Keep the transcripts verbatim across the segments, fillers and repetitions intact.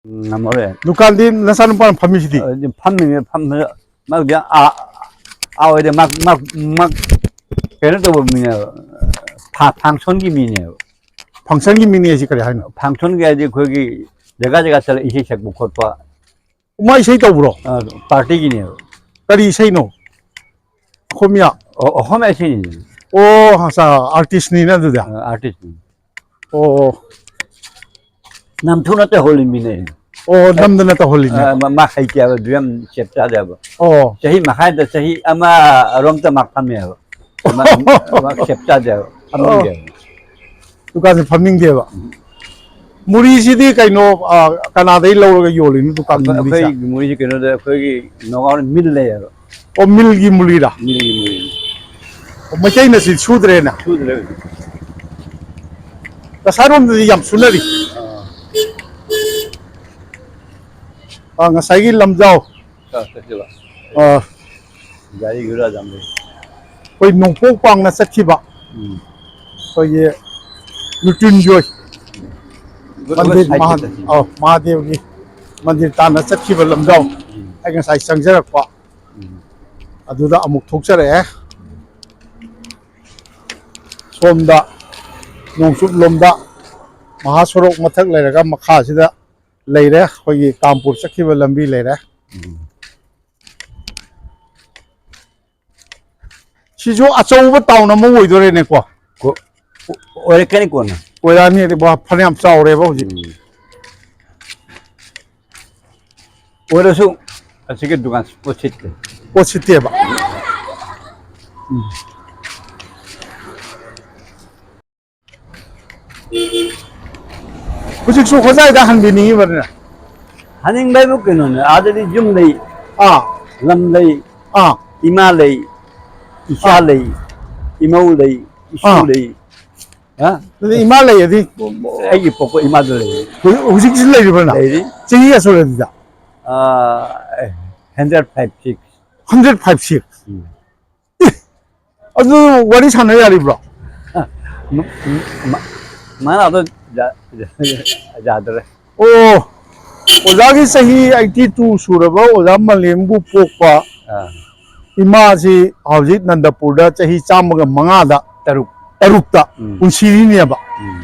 ꯎꯝ, ꯉꯝꯃꯔꯣꯏ꯫ ꯗꯨꯀꯥꯟꯗꯤ ꯅꯆꯥꯅꯨꯄꯥꯅ ꯐꯝꯃꯤꯁꯤꯗꯤ? ꯑ, ꯐꯝꯃꯤꯅꯦ, ꯐꯝꯕꯗ ꯃꯥꯗꯤ ꯑꯥ, ꯑꯥ ꯑꯣꯏꯔꯦ, ꯃꯥ, ꯃꯥ, ꯃꯥ ꯀꯩꯅꯣ ꯇꯧꯕ ꯃꯤꯅꯦꯕ, ꯐ-, functionꯒꯤ ꯃꯤꯅꯦꯕ꯫ Functionꯒꯤ ꯃꯤꯅꯦ ꯍꯥꯏꯁꯤ ꯀꯔꯤ ꯍꯥꯏꯅꯣ? Functionꯒꯤ ꯍꯥꯏꯗꯤ ꯑꯩꯈꯣꯏꯒꯤ ꯖꯒꯥ ꯖꯒꯥ ꯆꯠꯂ ꯏꯁꯩ ꯁꯛꯄ ꯈꯣꯠꯄ꯫ ꯃꯥ ꯏꯁꯩ ꯇꯧꯕ꯭ꯔꯣ? ꯑ, partyꯒꯤꯅꯦꯕ꯫ ꯀꯔꯤ ꯏꯁꯩꯅꯣ? ꯑꯈꯣꯃꯤꯌꯥ? ꯑꯣ, ꯑꯈꯣꯃꯤꯌꯥ ꯏꯁꯩꯅꯤ꯫ ꯑꯣ, ꯑꯠꯆꯥ, artistꯅꯤꯅ ꯑꯗꯨꯗꯤ꯫ ꯑ, artistꯅꯤ꯫ ꯑꯣ, ꯑꯣ꯫ ꯅꯝꯊꯨꯅ ꯇꯧꯍꯜꯂꯤꯃꯤꯅꯦ꯫ ꯑꯣ, ꯅꯝꯗꯅ ꯇꯧꯍꯜꯂꯤꯅꯦ꯫ ꯑ, ꯃꯥ, ꯃꯥ ꯍꯩꯇꯦ ꯍꯥꯏꯕ, ꯑꯗꯨ ꯌꯥꯝ ꯆꯦꯞ ꯆꯥꯗꯦ ꯍꯥꯏꯕ꯫ ꯑꯣ꯫ ꯆꯍꯤ ꯃꯈꯥꯏꯗ ꯆꯍꯤ ꯑꯃ ꯑꯔꯣꯝꯇ ꯃꯥ ꯐꯝꯃꯦ ꯍꯥꯏꯕ꯫ ꯃꯥ, ꯃꯥ ꯆꯦꯞ ꯆꯥꯗꯦ ꯍꯥꯏꯕ, ꯐꯝꯅꯤꯡꯗꯦ ꯍꯥꯏꯕ꯫ ꯑꯣ꯫ ꯗꯨꯀꯥꯟꯁꯦ ꯐꯝꯅꯤꯡꯗꯦꯕ꯫ ꯎꯝ꯫ ꯃꯨꯔꯤꯁꯤꯗꯤ ꯀꯩꯅꯣ, ꯑ, ꯀꯅꯥꯗꯩ ꯂꯧꯔꯒ ꯌꯣꯜꯂꯤꯅꯣ ꯗꯨꯀꯥꯟꯒꯤ ꯑꯩꯈꯣꯏ, ꯃꯨꯔꯤꯁꯦ? ꯑꯩꯈꯣꯏꯒꯤ ꯃꯨꯔꯤꯁꯦ ꯀꯩꯅꯣꯗ, ꯑꯩꯈꯣꯏꯒꯤ ꯅꯣꯒꯥꯎ ꯃꯤꯜ ꯂꯩꯌꯦꯕ꯫ ꯑꯣ, ꯃꯤꯜꯒꯤ ꯃꯨꯔꯤꯔꯥ? ꯃꯤꯜꯒꯤ ꯃꯨꯔꯤ꯫ ꯑꯣ, ꯃꯩꯇꯩꯅ ꯁꯤ ꯁꯨꯗ꯭ꯔꯦꯅ? ꯁꯨꯗ꯭ꯔꯦ ꯍꯧꯖꯤꯛ꯫ ꯉꯁꯥꯏꯔꯣꯝꯗꯗꯤ ꯌꯥꯝ ꯁꯨꯅꯔꯤ꯫ ꯑꯥ꯫ ꯑ, ꯉꯁꯥꯏꯒꯤ ꯂꯝꯖꯥꯎ꯫ ꯑ, ꯆꯠꯁꯤꯕ꯫ ꯑ꯫ ꯒꯥꯔꯤ ꯒꯨꯔꯥ ꯌꯥꯝ ꯂꯩ꯫ ꯑꯩꯈꯣꯏ ꯅꯣꯡꯄꯣꯛ ꯄꯥꯡꯅ ꯆꯠꯈꯤꯕ꯫ ꯎꯝ꯫ ꯑꯩꯈꯣꯏꯒꯤ ꯃ꯭ꯔꯤꯇ꯭ꯌꯨꯟꯖꯣꯏ ꯒꯨꯗ ꯃꯟꯗꯤꯔ, ꯁꯥꯏꯠꯇ ꯃꯍꯥ-, ꯆꯠꯁꯤ꯫ ꯑꯧ, ꯃꯍꯥꯗꯦꯕꯒꯤ ꯃꯟꯗꯤꯔ ꯇꯥꯟꯅ ꯆꯠꯈꯤꯕ ꯂꯝꯖꯥꯎ꯫ ꯎꯝ꯫ ꯑꯩ ꯉꯁꯥꯏ ꯆꯪꯖꯔꯛꯄ꯫ ꯎꯝ꯫ ꯑꯗꯨꯗ ꯑꯃꯨꯛ ꯊꯣꯛꯆꯔꯛꯑꯦ꯫ ꯁꯣꯝꯗ ꯅꯣꯡꯆꯨꯞ ꯂꯣꯝꯗ ꯃꯍꯥꯁꯣꯔꯣꯛ ꯃꯊꯛ ꯂꯩꯔꯒ ꯃꯈꯥꯁꯤꯗ ꯂꯩꯔꯦ, ꯑꯩꯈꯣꯏꯒꯤ ꯀꯥꯝꯄꯨꯔ ꯆꯠꯈꯤꯕ ꯂꯝꯕꯤ ꯂꯩꯔꯦ꯫ ꯎꯝ꯫ ꯁꯤꯁꯨ ꯑꯆꯧꯕ ꯇꯥꯎꯟ ꯑꯃ ꯑꯣꯏꯗꯣꯔꯦꯅꯦꯀꯣ꯫ ꯀꯣ-, ꯑꯣꯏꯔꯛꯀꯅꯤ ꯀꯣꯟꯅ꯫ ꯑꯣꯏꯔꯛꯑꯅꯤ, ꯑꯗꯤ ꯕꯥ, ꯐꯅꯌꯥꯝ ꯆꯥꯎꯔꯦꯕ ꯍꯧꯖꯤꯛ꯫ ꯎꯝ꯫ ꯑꯣꯏꯔꯁꯨ ꯑꯁꯤꯒꯤ ꯗꯨꯀꯥꯟ ꯄꯣꯠ ꯁꯤꯠꯇꯦ꯫ ꯄꯣꯠ ꯁꯤꯠꯇꯦꯕ꯫ ꯎꯝ꯫ ꯍꯧꯖꯤꯛꯁꯨ ꯍꯣꯖꯥꯏꯗ ꯍꯟꯕꯤꯅꯤꯡꯉꯤꯕꯅꯤꯅ꯫ ꯍꯟꯅꯤꯡꯕ ꯍꯥꯏꯕꯨ ꯀꯩꯅꯣꯅꯦ, ꯑꯥꯗꯗꯤ ꯌꯨꯝ ꯂꯩ, ꯑꯥ꯫ ꯂꯝ ꯂꯩ, ꯑꯥ꯫ ꯏꯃꯥ ꯂꯩ, ꯏꯆꯥ ꯑꯥ꯫ ꯂꯩ, ꯏꯃꯧ ꯂꯩ, ꯏꯁꯨ ꯑꯥ꯫ ꯂꯩ꯫ ꯍꯥ? ꯑꯗꯨꯗꯤ ꯏꯃꯥ ꯂꯩꯔꯗꯤ ꯑꯩꯒꯤ ꯄꯣꯛꯄ ꯏꯃꯥꯗꯨ ꯂꯩꯔꯤ꯫ ꯍꯧꯖꯤꯛ, ꯍꯧꯖꯤꯛꯁꯨ ꯂꯩꯔꯤꯕ꯭ꯔꯥ ꯅꯪ? ꯂꯩꯔꯤ꯫ ꯆꯍꯤ ꯀꯌꯥ ꯁꯨꯔꯦ ꯑꯗꯨꯗ? ꯑꯥ, hundred five six. Hundred five six? ꯎꯝ꯫ ꯑꯦ! ꯑꯗꯨ ꯋꯥꯔꯤ ꯁꯥꯟꯅ ꯌꯥꯔꯤꯕ꯭ꯔꯣ? ꯃ-, ꯃ-, ꯃ-, ꯃꯥꯅ ꯑꯗꯨ ꯌꯥ-, ꯌꯥꯗ꯭ꯔꯦ꯫ ꯑꯣ, ꯑꯣꯖꯥꯒꯤ ꯆꯍꯤ ꯑꯩꯠꯇꯤ ꯇꯨ ꯁꯨꯔꯕ ꯑꯣꯖꯥ ꯃꯂꯦꯝꯕꯨ ꯄꯣꯛꯄ ꯑꯥ꯫ ꯏꯃꯥꯁꯤ ꯍꯧꯖꯤꯛ ꯅꯟꯗꯄꯨꯔꯗ ꯆꯍꯤ ꯆꯥꯝꯃꯒ ꯃꯉꯥꯗ ꯇꯔꯨꯛ꯫ ꯇꯔꯨꯛꯇ ꯎꯝ꯫ ꯄꯨꯟꯁꯤꯔꯤꯅꯦꯕ꯫ ꯎꯝ꯫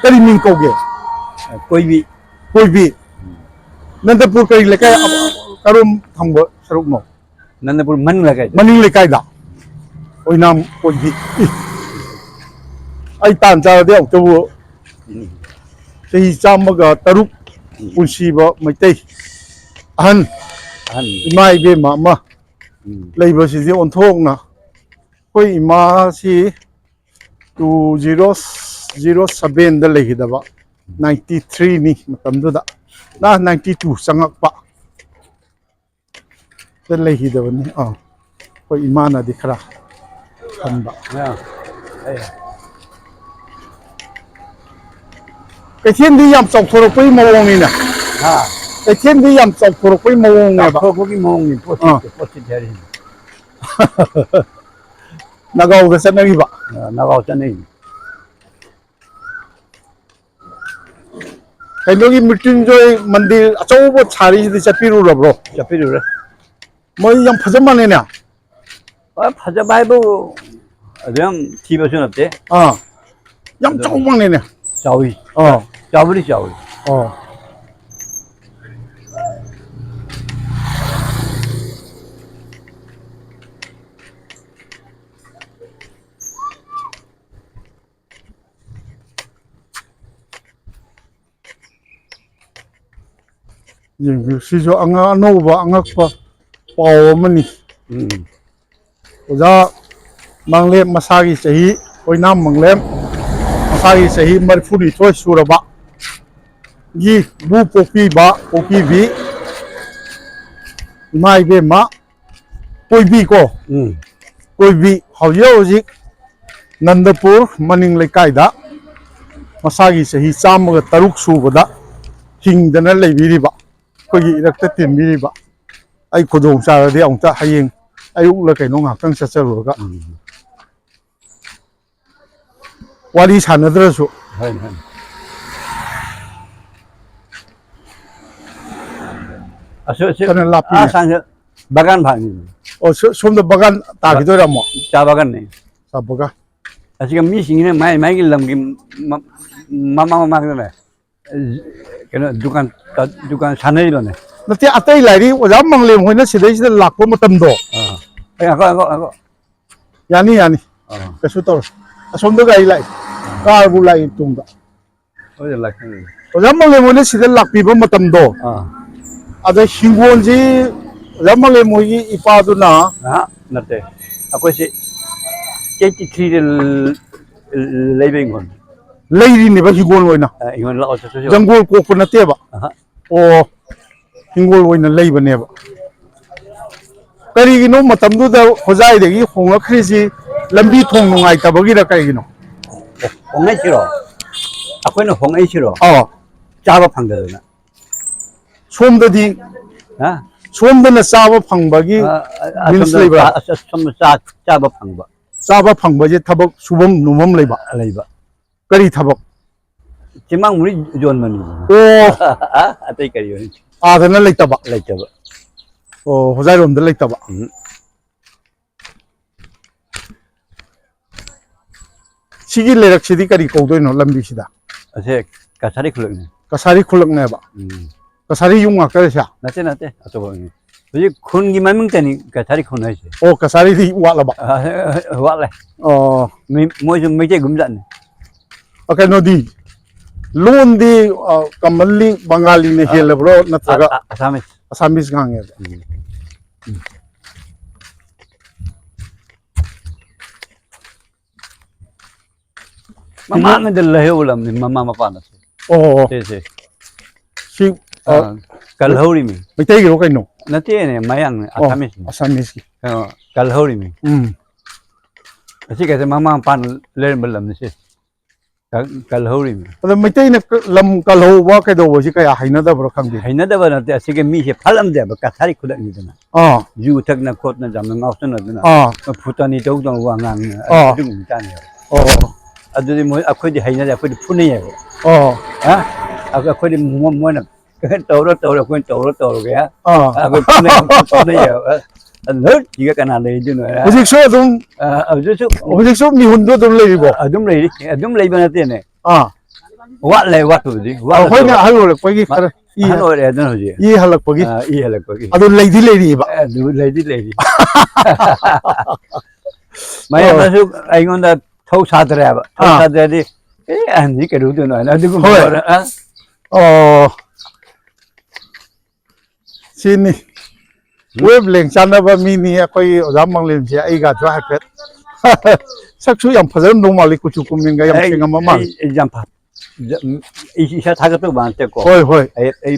ꯀꯔꯤ ꯃꯤꯡ ꯀꯧꯒꯦ? ꯀꯣꯏꯕꯤ꯫ ꯀꯣꯏꯕꯤ꯫ ꯎꯝ꯫ ꯅꯟꯗꯄꯨꯔ ꯀꯔꯤ ꯂꯩꯀꯥꯏ, ꯀꯔꯣꯝ ꯊꯪꯕ ꯁꯔꯨꯛꯅꯣ? ꯅꯟꯗꯄꯨꯔ ꯃꯅꯤꯡ ꯂꯩꯀꯥꯏꯗ꯫ ꯃꯅꯤꯡ ꯂꯩꯀꯥꯏꯗ꯫ ꯑꯣꯏꯅꯥꯝ ꯀꯣꯏꯕꯤ꯫ ꯏ꯫ ꯑꯩ ꯇꯥꯟ ꯆꯥꯔꯗꯤ ꯑꯃꯨꯛꯇꯕꯨ ꯎꯝ꯫ ꯆꯍꯤ ꯆꯥꯝꯃꯒ ꯇꯔꯨꯛ ꯎꯝ꯫ ꯄꯨꯟꯁꯤꯕ ꯃꯩꯇꯩ ꯑꯍꯟ, ꯑꯍꯟ꯫ ꯏꯃꯥ ꯏꯕꯦꯝꯃ ꯑꯃ ꯎꯝ꯫ ꯂꯩꯕꯁꯤꯗꯤ ꯑꯣꯟꯊꯣꯛꯅ ꯑꯩꯈꯣꯏ ꯏꯃꯥꯁꯤ ꯇꯨ ꯖꯤꯔꯣ ꯖꯤꯔꯣ ꯁꯕꯦꯟꯗ ꯂꯩꯈꯤꯗꯕ, ꯅꯥꯏꯟꯇꯤ ꯊ꯭ꯔꯤꯅꯤ ꯃꯇꯝꯗꯨꯗ꯫ ꯅ ꯅꯥꯏꯟꯇꯤ ꯇꯨ ꯆꯪꯉꯛꯄ꯫ ꯗ ꯂꯩꯈꯤꯗꯕꯅꯤ꯫ ꯑꯥ, ꯑꯩꯈꯣꯏ ꯏꯃꯥꯅꯗꯤ ꯈꯔ ꯍꯟꯕ꯫ ꯑꯥ, ꯑꯩ ꯀꯩꯊꯦꯜꯗꯤ ꯌꯥꯝ ꯆꯥꯎꯊꯣꯔꯛꯄꯒꯤ ꯃꯑꯣꯡꯅꯤꯅꯦ꯫ ꯍꯥ? ꯀꯩꯊꯦꯜꯗꯤ ꯌꯥꯝ ꯆꯥꯎꯊꯣꯔꯛꯄꯒꯤ ꯃꯑꯣꯡꯅꯦꯕ꯫ ꯆꯥꯎꯊꯣꯔꯛꯄꯒꯤ ꯃꯑꯣꯡꯅꯤ, ꯄꯣꯠ ꯑꯥ꯫ ꯁꯤꯠꯇꯦ, ꯄꯣꯠ ꯁꯤꯠꯇꯦ ꯍꯥꯏꯔꯤꯁꯤꯅꯦ꯫ ꯅꯥꯒꯥꯎꯗ ꯆꯠꯅꯈꯤꯕ꯫ ꯑꯥ, ꯅꯥꯒꯥꯎ ꯆꯠꯅꯩꯅꯤ꯫ ꯀꯩꯅꯣꯒꯤ ꯃ꯭ꯔꯤꯇ꯭ꯌꯨꯟꯖꯣꯏ ꯃꯟꯗꯤꯔ ꯑꯆꯧꯕ ꯁꯥꯔꯤꯁꯤꯗꯤ ꯆꯠꯄꯤꯔꯨꯔꯕ꯭ꯔꯣ? ꯆꯠꯄꯤꯔꯨꯔꯦ꯫ ꯃꯣꯏ ꯌꯥꯝ ꯐꯖ ꯃꯥꯜꯂꯦꯅꯦ꯫ ꯍꯣꯏ, ꯐꯖꯕ ꯍꯥꯏꯕꯨ ꯑꯗꯨ ꯌꯥꯝ ꯊꯤꯕꯁꯨ ꯅꯠꯇꯦ꯫ ꯑꯥ꯫ ꯌꯥꯝ ꯑꯗꯨ ꯆꯥꯎ ꯃꯥꯜꯂꯦꯅꯦ꯫ ꯆꯥꯎꯏ꯫ ꯑꯥ꯫ ꯆꯥꯎꯕꯨꯗꯤ ꯆꯥꯎꯏ꯫ ꯑꯥ꯫ ꯌꯦꯡꯕꯤꯌꯨ, ꯁꯤꯁꯨ ꯑꯉꯥꯡ ꯑꯅꯧꯕ ꯑꯉꯛꯄ ꯄꯥꯎ ꯑꯃꯅꯤ꯫ ꯎꯝ꯫ ꯑꯣꯖꯥ ꯃꯪꯂꯦꯝ ꯃꯁꯥꯒꯤ ꯆꯍꯤ, ꯑꯣꯏꯅꯥꯝ ꯃꯪꯂꯦꯝ ꯃꯁꯥꯒꯤ ꯆꯍꯤ ꯃꯔꯤꯐꯨꯅꯤꯊꯣꯏ ꯁꯨꯔꯕ ꯒꯤ ꯕꯨ ꯄꯣꯛꯄꯤꯕ, ꯄꯣꯛꯄꯤꯕꯤ ꯏꯃꯥ ꯏꯕꯦꯝꯃ ꯀꯣꯏꯕꯤ ꯀꯣ꯫ ꯎꯝ꯫ ꯀꯣꯏꯕꯤ ꯍꯧꯖꯤꯛ ꯍꯧꯖꯤꯛ ꯅꯟꯗꯄꯨꯔ ꯃꯅꯤꯡ ꯂꯩꯀꯥꯏꯗ ꯃꯁꯥꯒꯤ ꯆꯍꯤ ꯆꯥꯝꯃꯒ ꯇꯔꯨꯛ ꯁꯨꯕꯗ ꯍꯤꯡꯗꯅ ꯂꯩꯕꯤꯔꯤꯕ, ꯑꯩꯈꯣꯏꯒꯤ ꯏꯔꯛꯇ ꯇꯤꯟꯕꯤꯔꯤꯕ, ꯑꯩ ꯈꯨꯗꯣꯡ ꯆꯥꯔꯗꯤ ꯑꯃꯨꯛꯇ ꯍꯌꯦꯡ ꯑꯌꯨꯛꯂ ꯀꯩꯅꯣ ꯉꯥꯏꯍꯥꯛꯇꯪ ꯆꯠꯆꯔꯨꯔꯒ ꯎꯝ꯫ ꯋꯥꯔꯤ ꯁꯥꯟꯅꯗ꯭ꯔꯁꯨ ꯍꯣꯏ, ꯍꯣꯏ꯫ ꯑꯁ, ꯑꯁ, ꯐꯅ ꯂꯥꯞꯄꯤꯅꯦ꯫ ꯑꯥ ꯁꯥꯡꯅ ꯕꯒꯥꯟ ꯐꯥꯡꯉꯤ꯫ ꯑꯣ, ꯁꯣ-, ꯁꯣꯝꯗ ꯕꯒꯥꯟ ꯇꯥꯈꯤꯗꯣꯏꯔꯥ ꯑꯃꯨꯛ? ꯆꯥ ꯕꯒꯥꯟꯅꯦ꯫ ꯆꯥ ꯕꯒꯥꯟ꯫ ꯑꯁꯤꯒ ꯃꯤꯁꯤꯡꯁꯤꯅ ꯃꯥꯏ ꯃꯥꯏꯒꯤ ꯂꯝꯒꯤ ꯃ-, ꯃꯃꯥꯡ ꯃꯃꯥꯡꯗꯅꯦ, ꯀꯩꯅꯣ, ꯗꯨꯀꯥꯟ, ꯗꯨꯀꯥꯟ ꯁꯥꯟꯅꯔꯤꯕꯅꯦ꯫ ꯅꯠꯇꯦ, ꯑꯇꯩ ꯂꯥꯏꯔꯤ ꯑꯣꯖꯥ ꯃꯪꯂꯦꯝ ꯍꯣꯏꯅ ꯁꯤꯗꯩꯁꯤꯗ ꯂꯥꯛꯄ ꯃꯇꯝꯗꯣ꯫ ꯑꯥ꯫ ꯑꯦ, ꯉꯥꯏꯈꯣ, ꯉꯥꯏꯈꯣ, ꯉꯥꯏꯈꯣ꯫ ꯌꯥꯅꯤ, ꯌꯥꯅꯤ꯫ ꯑꯥ꯫ ꯀꯩꯁꯨ ꯇꯧꯔꯣꯏ꯫ ꯑꯁꯣꯝꯗ ꯒꯥꯔꯤ ꯂꯥꯛꯏ꯫ ꯀꯥꯔꯕꯨ ꯂꯥꯛꯏ ꯇꯨꯡꯗ꯫ ꯍꯣꯏ, ꯂꯥꯛꯀꯅꯤ꯫ ꯑꯣꯖꯥ ꯃꯪꯂꯦꯝ ꯍꯣꯏꯅ ꯁꯤꯗ ꯂꯥꯛꯄꯤꯕ ꯃꯇꯝꯗꯣ, ꯑꯥ꯫ ꯑꯗ ꯍꯤꯡꯒꯣꯜꯁꯤ ꯑꯣꯖꯥ ꯃꯪꯂꯦꯝ ꯍꯣꯏꯒꯤ ꯏꯄꯥꯗꯨꯅ ꯑꯍꯥ, ꯅꯠꯇꯦ꯫ ꯑꯩꯈꯣꯏꯁꯤ ꯑꯩꯠꯇꯤ ꯊ꯭ꯔꯤꯗ ꯂ-, ꯂꯩꯕ ꯍꯤꯡꯒꯣꯜ꯫ ꯂꯩꯔꯤꯅꯦꯕ ꯍꯤꯡꯒꯣꯜ ꯑꯣꯏꯅ꯫ ꯑ, ꯍꯤꯡꯒꯣꯜ ꯂꯥꯛꯑꯣ ꯆꯠꯊꯣꯛꯁꯤ꯫ ꯖꯪꯒꯣꯜ ꯀꯣꯛꯄ ꯅꯠꯇꯦꯕ꯫ ꯑꯍꯥ꯫ ꯑꯣ, ꯍꯤꯡꯒꯣꯜ ꯑꯣꯏꯅ ꯂꯩꯕꯅꯦꯕ꯫ ꯀꯔꯤꯒꯤꯅꯣ ꯃꯇꯝꯗꯨꯗ ꯍꯣꯖꯥꯏꯗꯒꯤ ꯍꯣꯡꯂꯛꯈ꯭ꯔꯤꯁꯤ? ꯂꯝꯕꯤ ꯊꯣꯡ ꯅꯨꯡꯉꯥꯏꯇꯕꯒꯤꯔ ꯀꯩꯒꯤꯅꯣ? ꯍꯣꯡꯉꯛꯏꯁꯤꯔꯣ? ꯑꯩꯈꯣꯏꯅ ꯍꯣꯡꯉꯛꯏꯁꯤꯔꯣ? ꯑꯥ꯫ ꯆꯥꯕ ꯐꯪꯗꯗꯅ꯫ ꯁꯣꯝꯗꯗꯤ, ꯍꯥ? ꯁꯣꯝꯗꯅ ꯆꯥꯕ ꯐꯪꯕꯒꯤ ꯑ, ꯑ, means ꯑꯁꯣꯝꯗ ꯂꯩꯕ꯭ꯔꯥ? ꯆꯥ-, ꯑꯁ-, ꯑꯁꯣꯝꯗ ꯆꯥ-, ꯆꯥꯕ ꯐꯪꯕ꯫ ꯆꯥꯕ ꯐꯪꯕꯁꯦ ꯊꯕꯛ ꯁꯨꯐꯝ ꯅꯣꯝꯐꯝ ꯂꯩꯕ? ꯂꯩꯕ꯫ ꯀꯔꯤ ꯊꯕꯛ? ꯆꯦꯡꯃꯥꯡ ꯃꯨꯔꯤ ꯌꯣꯟꯕꯅꯤ꯫ ꯑꯣ꯫ ꯑꯇꯩ ꯀꯔꯤ ꯌꯣꯟ-, ꯑꯥꯗꯅ ꯂꯩꯇꯕ? ꯂꯩꯇꯕ꯫ ꯑꯣ, ꯍꯣꯖꯥꯏꯔꯣꯝꯗ ꯂꯩꯇꯕ? ꯎꯝ꯫ ꯁꯤꯒꯤ ꯂꯩꯔꯛꯁꯤꯗꯤ ꯀꯔꯤ ꯀꯧꯗꯣꯏꯅꯣ ꯂꯝꯕꯤꯁꯤꯗ? ꯑꯁꯦ ꯀꯁꯥꯔꯤ ꯈꯨꯂꯛꯅꯤ꯫ ꯀꯁꯥꯔꯤ ꯈꯨꯂꯛꯅꯦꯕ? ꯎꯝ꯫ ꯀꯁꯥꯔꯤ ꯌꯨꯝ ꯉꯥꯛꯇꯔ ꯁꯦ? ꯅꯠꯇꯦ, ꯅꯠꯇꯦ, ꯑꯇꯣꯞꯄ ꯃꯤ꯫ ꯍꯧꯖꯤꯛ ꯈꯨꯟꯒꯤ ꯃꯃꯤꯡꯇꯅꯤ ꯀꯁꯥꯔꯤ ꯈꯨꯟ ꯍꯥꯏꯁꯦ꯫ ꯑꯣ, ꯀꯁꯥꯔꯤꯗꯤ ꯋꯥꯠꯂꯕ? ꯑ, ꯋꯥꯠꯂꯦ꯫ ꯑꯣ꯫ ꯃꯤ-, ꯃꯣꯏꯁꯨ ꯃꯩꯇꯩꯒꯨꯝꯖꯥꯠꯅꯤ꯫ ꯑ, ꯀꯩꯅꯣꯗꯤ, ꯂꯣꯟꯗꯤ, ꯑ, commonly ꯕꯪꯒꯥꯂꯤꯅ ꯑ, ꯍꯦꯜꯂꯕ꯭ꯔꯣ ꯅꯠꯇ꯭ꯔꯒ ꯑ, ꯑ, ꯑꯁꯥꯃꯤꯁ꯫ ꯑꯁꯥꯃꯤꯁ ꯉꯥꯡꯉꯦꯕ? ꯎꯝ꯫ ꯃꯃꯥꯡꯗ ꯂꯩꯍꯧꯔꯕꯅꯤ, ꯃꯃꯥ ꯃꯄꯥꯅꯁꯨ꯫ ꯑꯣ, ꯑꯣ꯫ ꯁꯦ, ꯁꯦ꯫ ꯁꯤ, ꯑ, ꯑ, ꯀꯜꯍꯧꯔꯤꯃꯤ꯫ ꯃꯩꯇꯩꯒꯤꯔꯣ ꯀꯩꯅꯣ? ꯅꯠꯇꯦꯅꯦ, ꯃꯌꯥꯡꯅꯦ, ꯑꯣ, ꯑꯁꯥꯃꯤꯁꯅꯦ꯫ ꯑꯁꯥꯃꯤꯁꯀꯤ꯫ ꯀꯩꯅꯣ, ꯀꯜꯍꯧꯔꯤꯃꯤ꯫ ꯎꯝ꯫ ꯑꯁꯤ ꯀꯩꯁꯦ ꯃꯃꯥ ꯃꯄꯥꯅ ꯂꯩꯔꯝꯕ ꯂꯝꯅꯤ ꯁꯤ꯫ ꯀ-, ꯀꯜꯍꯧꯔꯤꯕꯅꯤ꯫ ꯑꯗꯣ ꯃꯩꯇꯩꯅ ꯀ-, ꯂꯝ ꯀꯜꯍꯧꯕ ꯀꯩꯗꯧꯕꯁꯤ ꯀꯌꯥ ꯍꯩꯅꯗꯕ꯭ꯔꯥ ꯈꯪꯗꯦ꯫ ꯍꯩꯅꯗꯕ ꯅꯠꯇꯦ, ꯑꯁꯤꯒꯤ ꯃꯤꯁꯦ ꯐꯠꯂꯝꯗꯦꯕ, ꯀꯊꯥꯔꯤ ꯈꯨꯂꯛꯅꯤꯗꯅ꯫ ꯑꯥ꯫ ꯌꯨ ꯊꯛꯅ ꯈꯣꯠꯅ ꯌꯥꯝꯅ ꯉꯥꯎꯁꯟꯅꯗꯅ, ꯑꯥ꯫ ꯐꯨꯇꯅꯤ ꯇꯧꯗꯅ ꯋꯥ ꯉꯥꯡꯗꯅ, ꯑꯥ꯫ ꯑꯗꯨꯒꯨꯝꯕ ꯆꯥꯅꯦꯕ꯫ ꯑꯣ꯫ ꯑꯗꯨꯗꯤ ꯃꯣꯏ, ꯑꯩꯈꯣꯏꯗꯤ ꯍꯩꯅꯗꯦ, ꯑꯩꯈꯣꯏꯗꯤ ꯐꯨꯅꯩꯌꯦꯕ꯫ ꯑꯣ꯫ ꯍꯥ? ꯑꯗꯨ ꯑꯩꯈꯣꯏꯗꯤ ꯃꯣ-, ꯃꯣꯏꯅ ꯇꯧꯔꯣ, ꯇꯧꯔꯣ, ꯑꯩꯈꯣꯏꯅ ꯇꯧꯔꯣ, ꯇꯧꯔꯒꯦ꯫ ꯑꯥ꯫ ꯑꯩꯈꯣꯏ ꯄꯨꯟꯅ ꯌꯥꯝ ꯇꯧꯅꯩꯌꯦꯕ꯫ ꯑꯗꯨ ꯍꯧꯖꯤꯛꯇꯤꯒ ꯀꯅꯥ ꯂꯩꯗꯣꯏꯅꯣ? ꯍꯧꯖꯤꯛꯁꯨ ꯑꯗꯨꯝ, ꯑ, ꯍꯧꯖꯤꯛꯁꯨ ꯍꯧꯖꯤꯛꯁꯨ ꯃꯤꯍꯨꯟꯗꯣ ꯑꯗꯨꯝ ꯂꯩꯔꯤꯕꯣ? ꯑꯗꯨꯝ ꯂꯩꯔꯤ, ꯑꯗꯨꯝ ꯂꯩꯕ ꯅꯠꯇꯦꯅꯦ꯫ ꯑꯥ꯫ ꯋꯥꯠꯂꯦ, ꯋꯥꯠꯄꯕꯨꯗꯤ꯫ ꯋꯥꯠꯂꯦ ꯑꯩꯈꯣꯏꯅ ꯇꯧꯕ꯫ ꯑꯍꯜ ꯑꯣꯏꯔꯛꯄꯒꯤ ꯃ-, ꯈꯔ ꯏ ꯑꯍꯜ ꯑꯣꯏꯔꯦ ꯑꯗꯨꯅ ꯍꯧꯖꯤꯛ꯫ ꯏ ꯍꯜꯂꯛꯄꯒꯤ꯫ ꯑ, ꯏ ꯍꯜꯂꯛꯄꯒꯤ꯫ ꯑꯗꯨ ꯂꯩꯗꯤ ꯂꯩꯔꯤꯕ? ꯑ, ꯑꯗꯨ ꯂꯩꯗꯤ ꯂꯩꯔꯤ꯫ ꯃꯌꯥꯝꯅꯁꯨ ꯑꯩꯉꯣꯟꯗ ꯊꯧ ꯁꯥꯗ꯭ꯔꯦꯕ꯫ ꯊꯧ ꯑꯥ꯫ ꯁꯥꯗ꯭ꯔꯗꯤ, "ꯑꯦ, ꯑꯍꯟꯁꯤ ꯀꯩꯗꯧꯗꯣꯏꯅꯣ?" ꯍꯥꯏꯅ ꯑꯗꯨꯒꯨꯝꯕ ꯍꯣꯏ꯫ ꯑꯣꯏꯔ-, ꯑ? ꯑꯣ꯫ ꯁꯤꯅꯤ꯫ ꯎꯝ꯫ Wavelength ꯆꯥꯟꯅꯕ ꯃꯤꯅꯤ ꯑꯩꯈꯣꯏ ꯑꯣꯖꯥ ꯃꯪꯂꯦꯝꯁꯦ, ꯑꯩꯒꯁꯨ ꯍꯥꯏꯐꯦꯠ꯫ ꯁꯛꯁꯨ ꯌꯥꯝ ꯐꯖꯔꯝꯗꯧ ꯃꯥꯜꯂꯤ, ꯀꯨꯆꯨ ꯀꯨꯃꯦꯟꯒ ꯌꯥꯝ ꯑꯩ, ꯁꯦꯡꯉꯝꯕ ꯃꯥꯜꯂꯤ꯫ ꯑꯩ, ꯑꯩ ꯌꯥꯝ ꯐ-, ꯌꯥꯝ, ꯑꯩ ꯏꯁꯥ ꯊꯥꯒꯠꯇꯧꯕ ꯅꯠꯇꯦꯀꯣ꯫ ꯍꯣꯏ, ꯍꯣꯏ꯫ ꯑꯩ, ꯑꯩ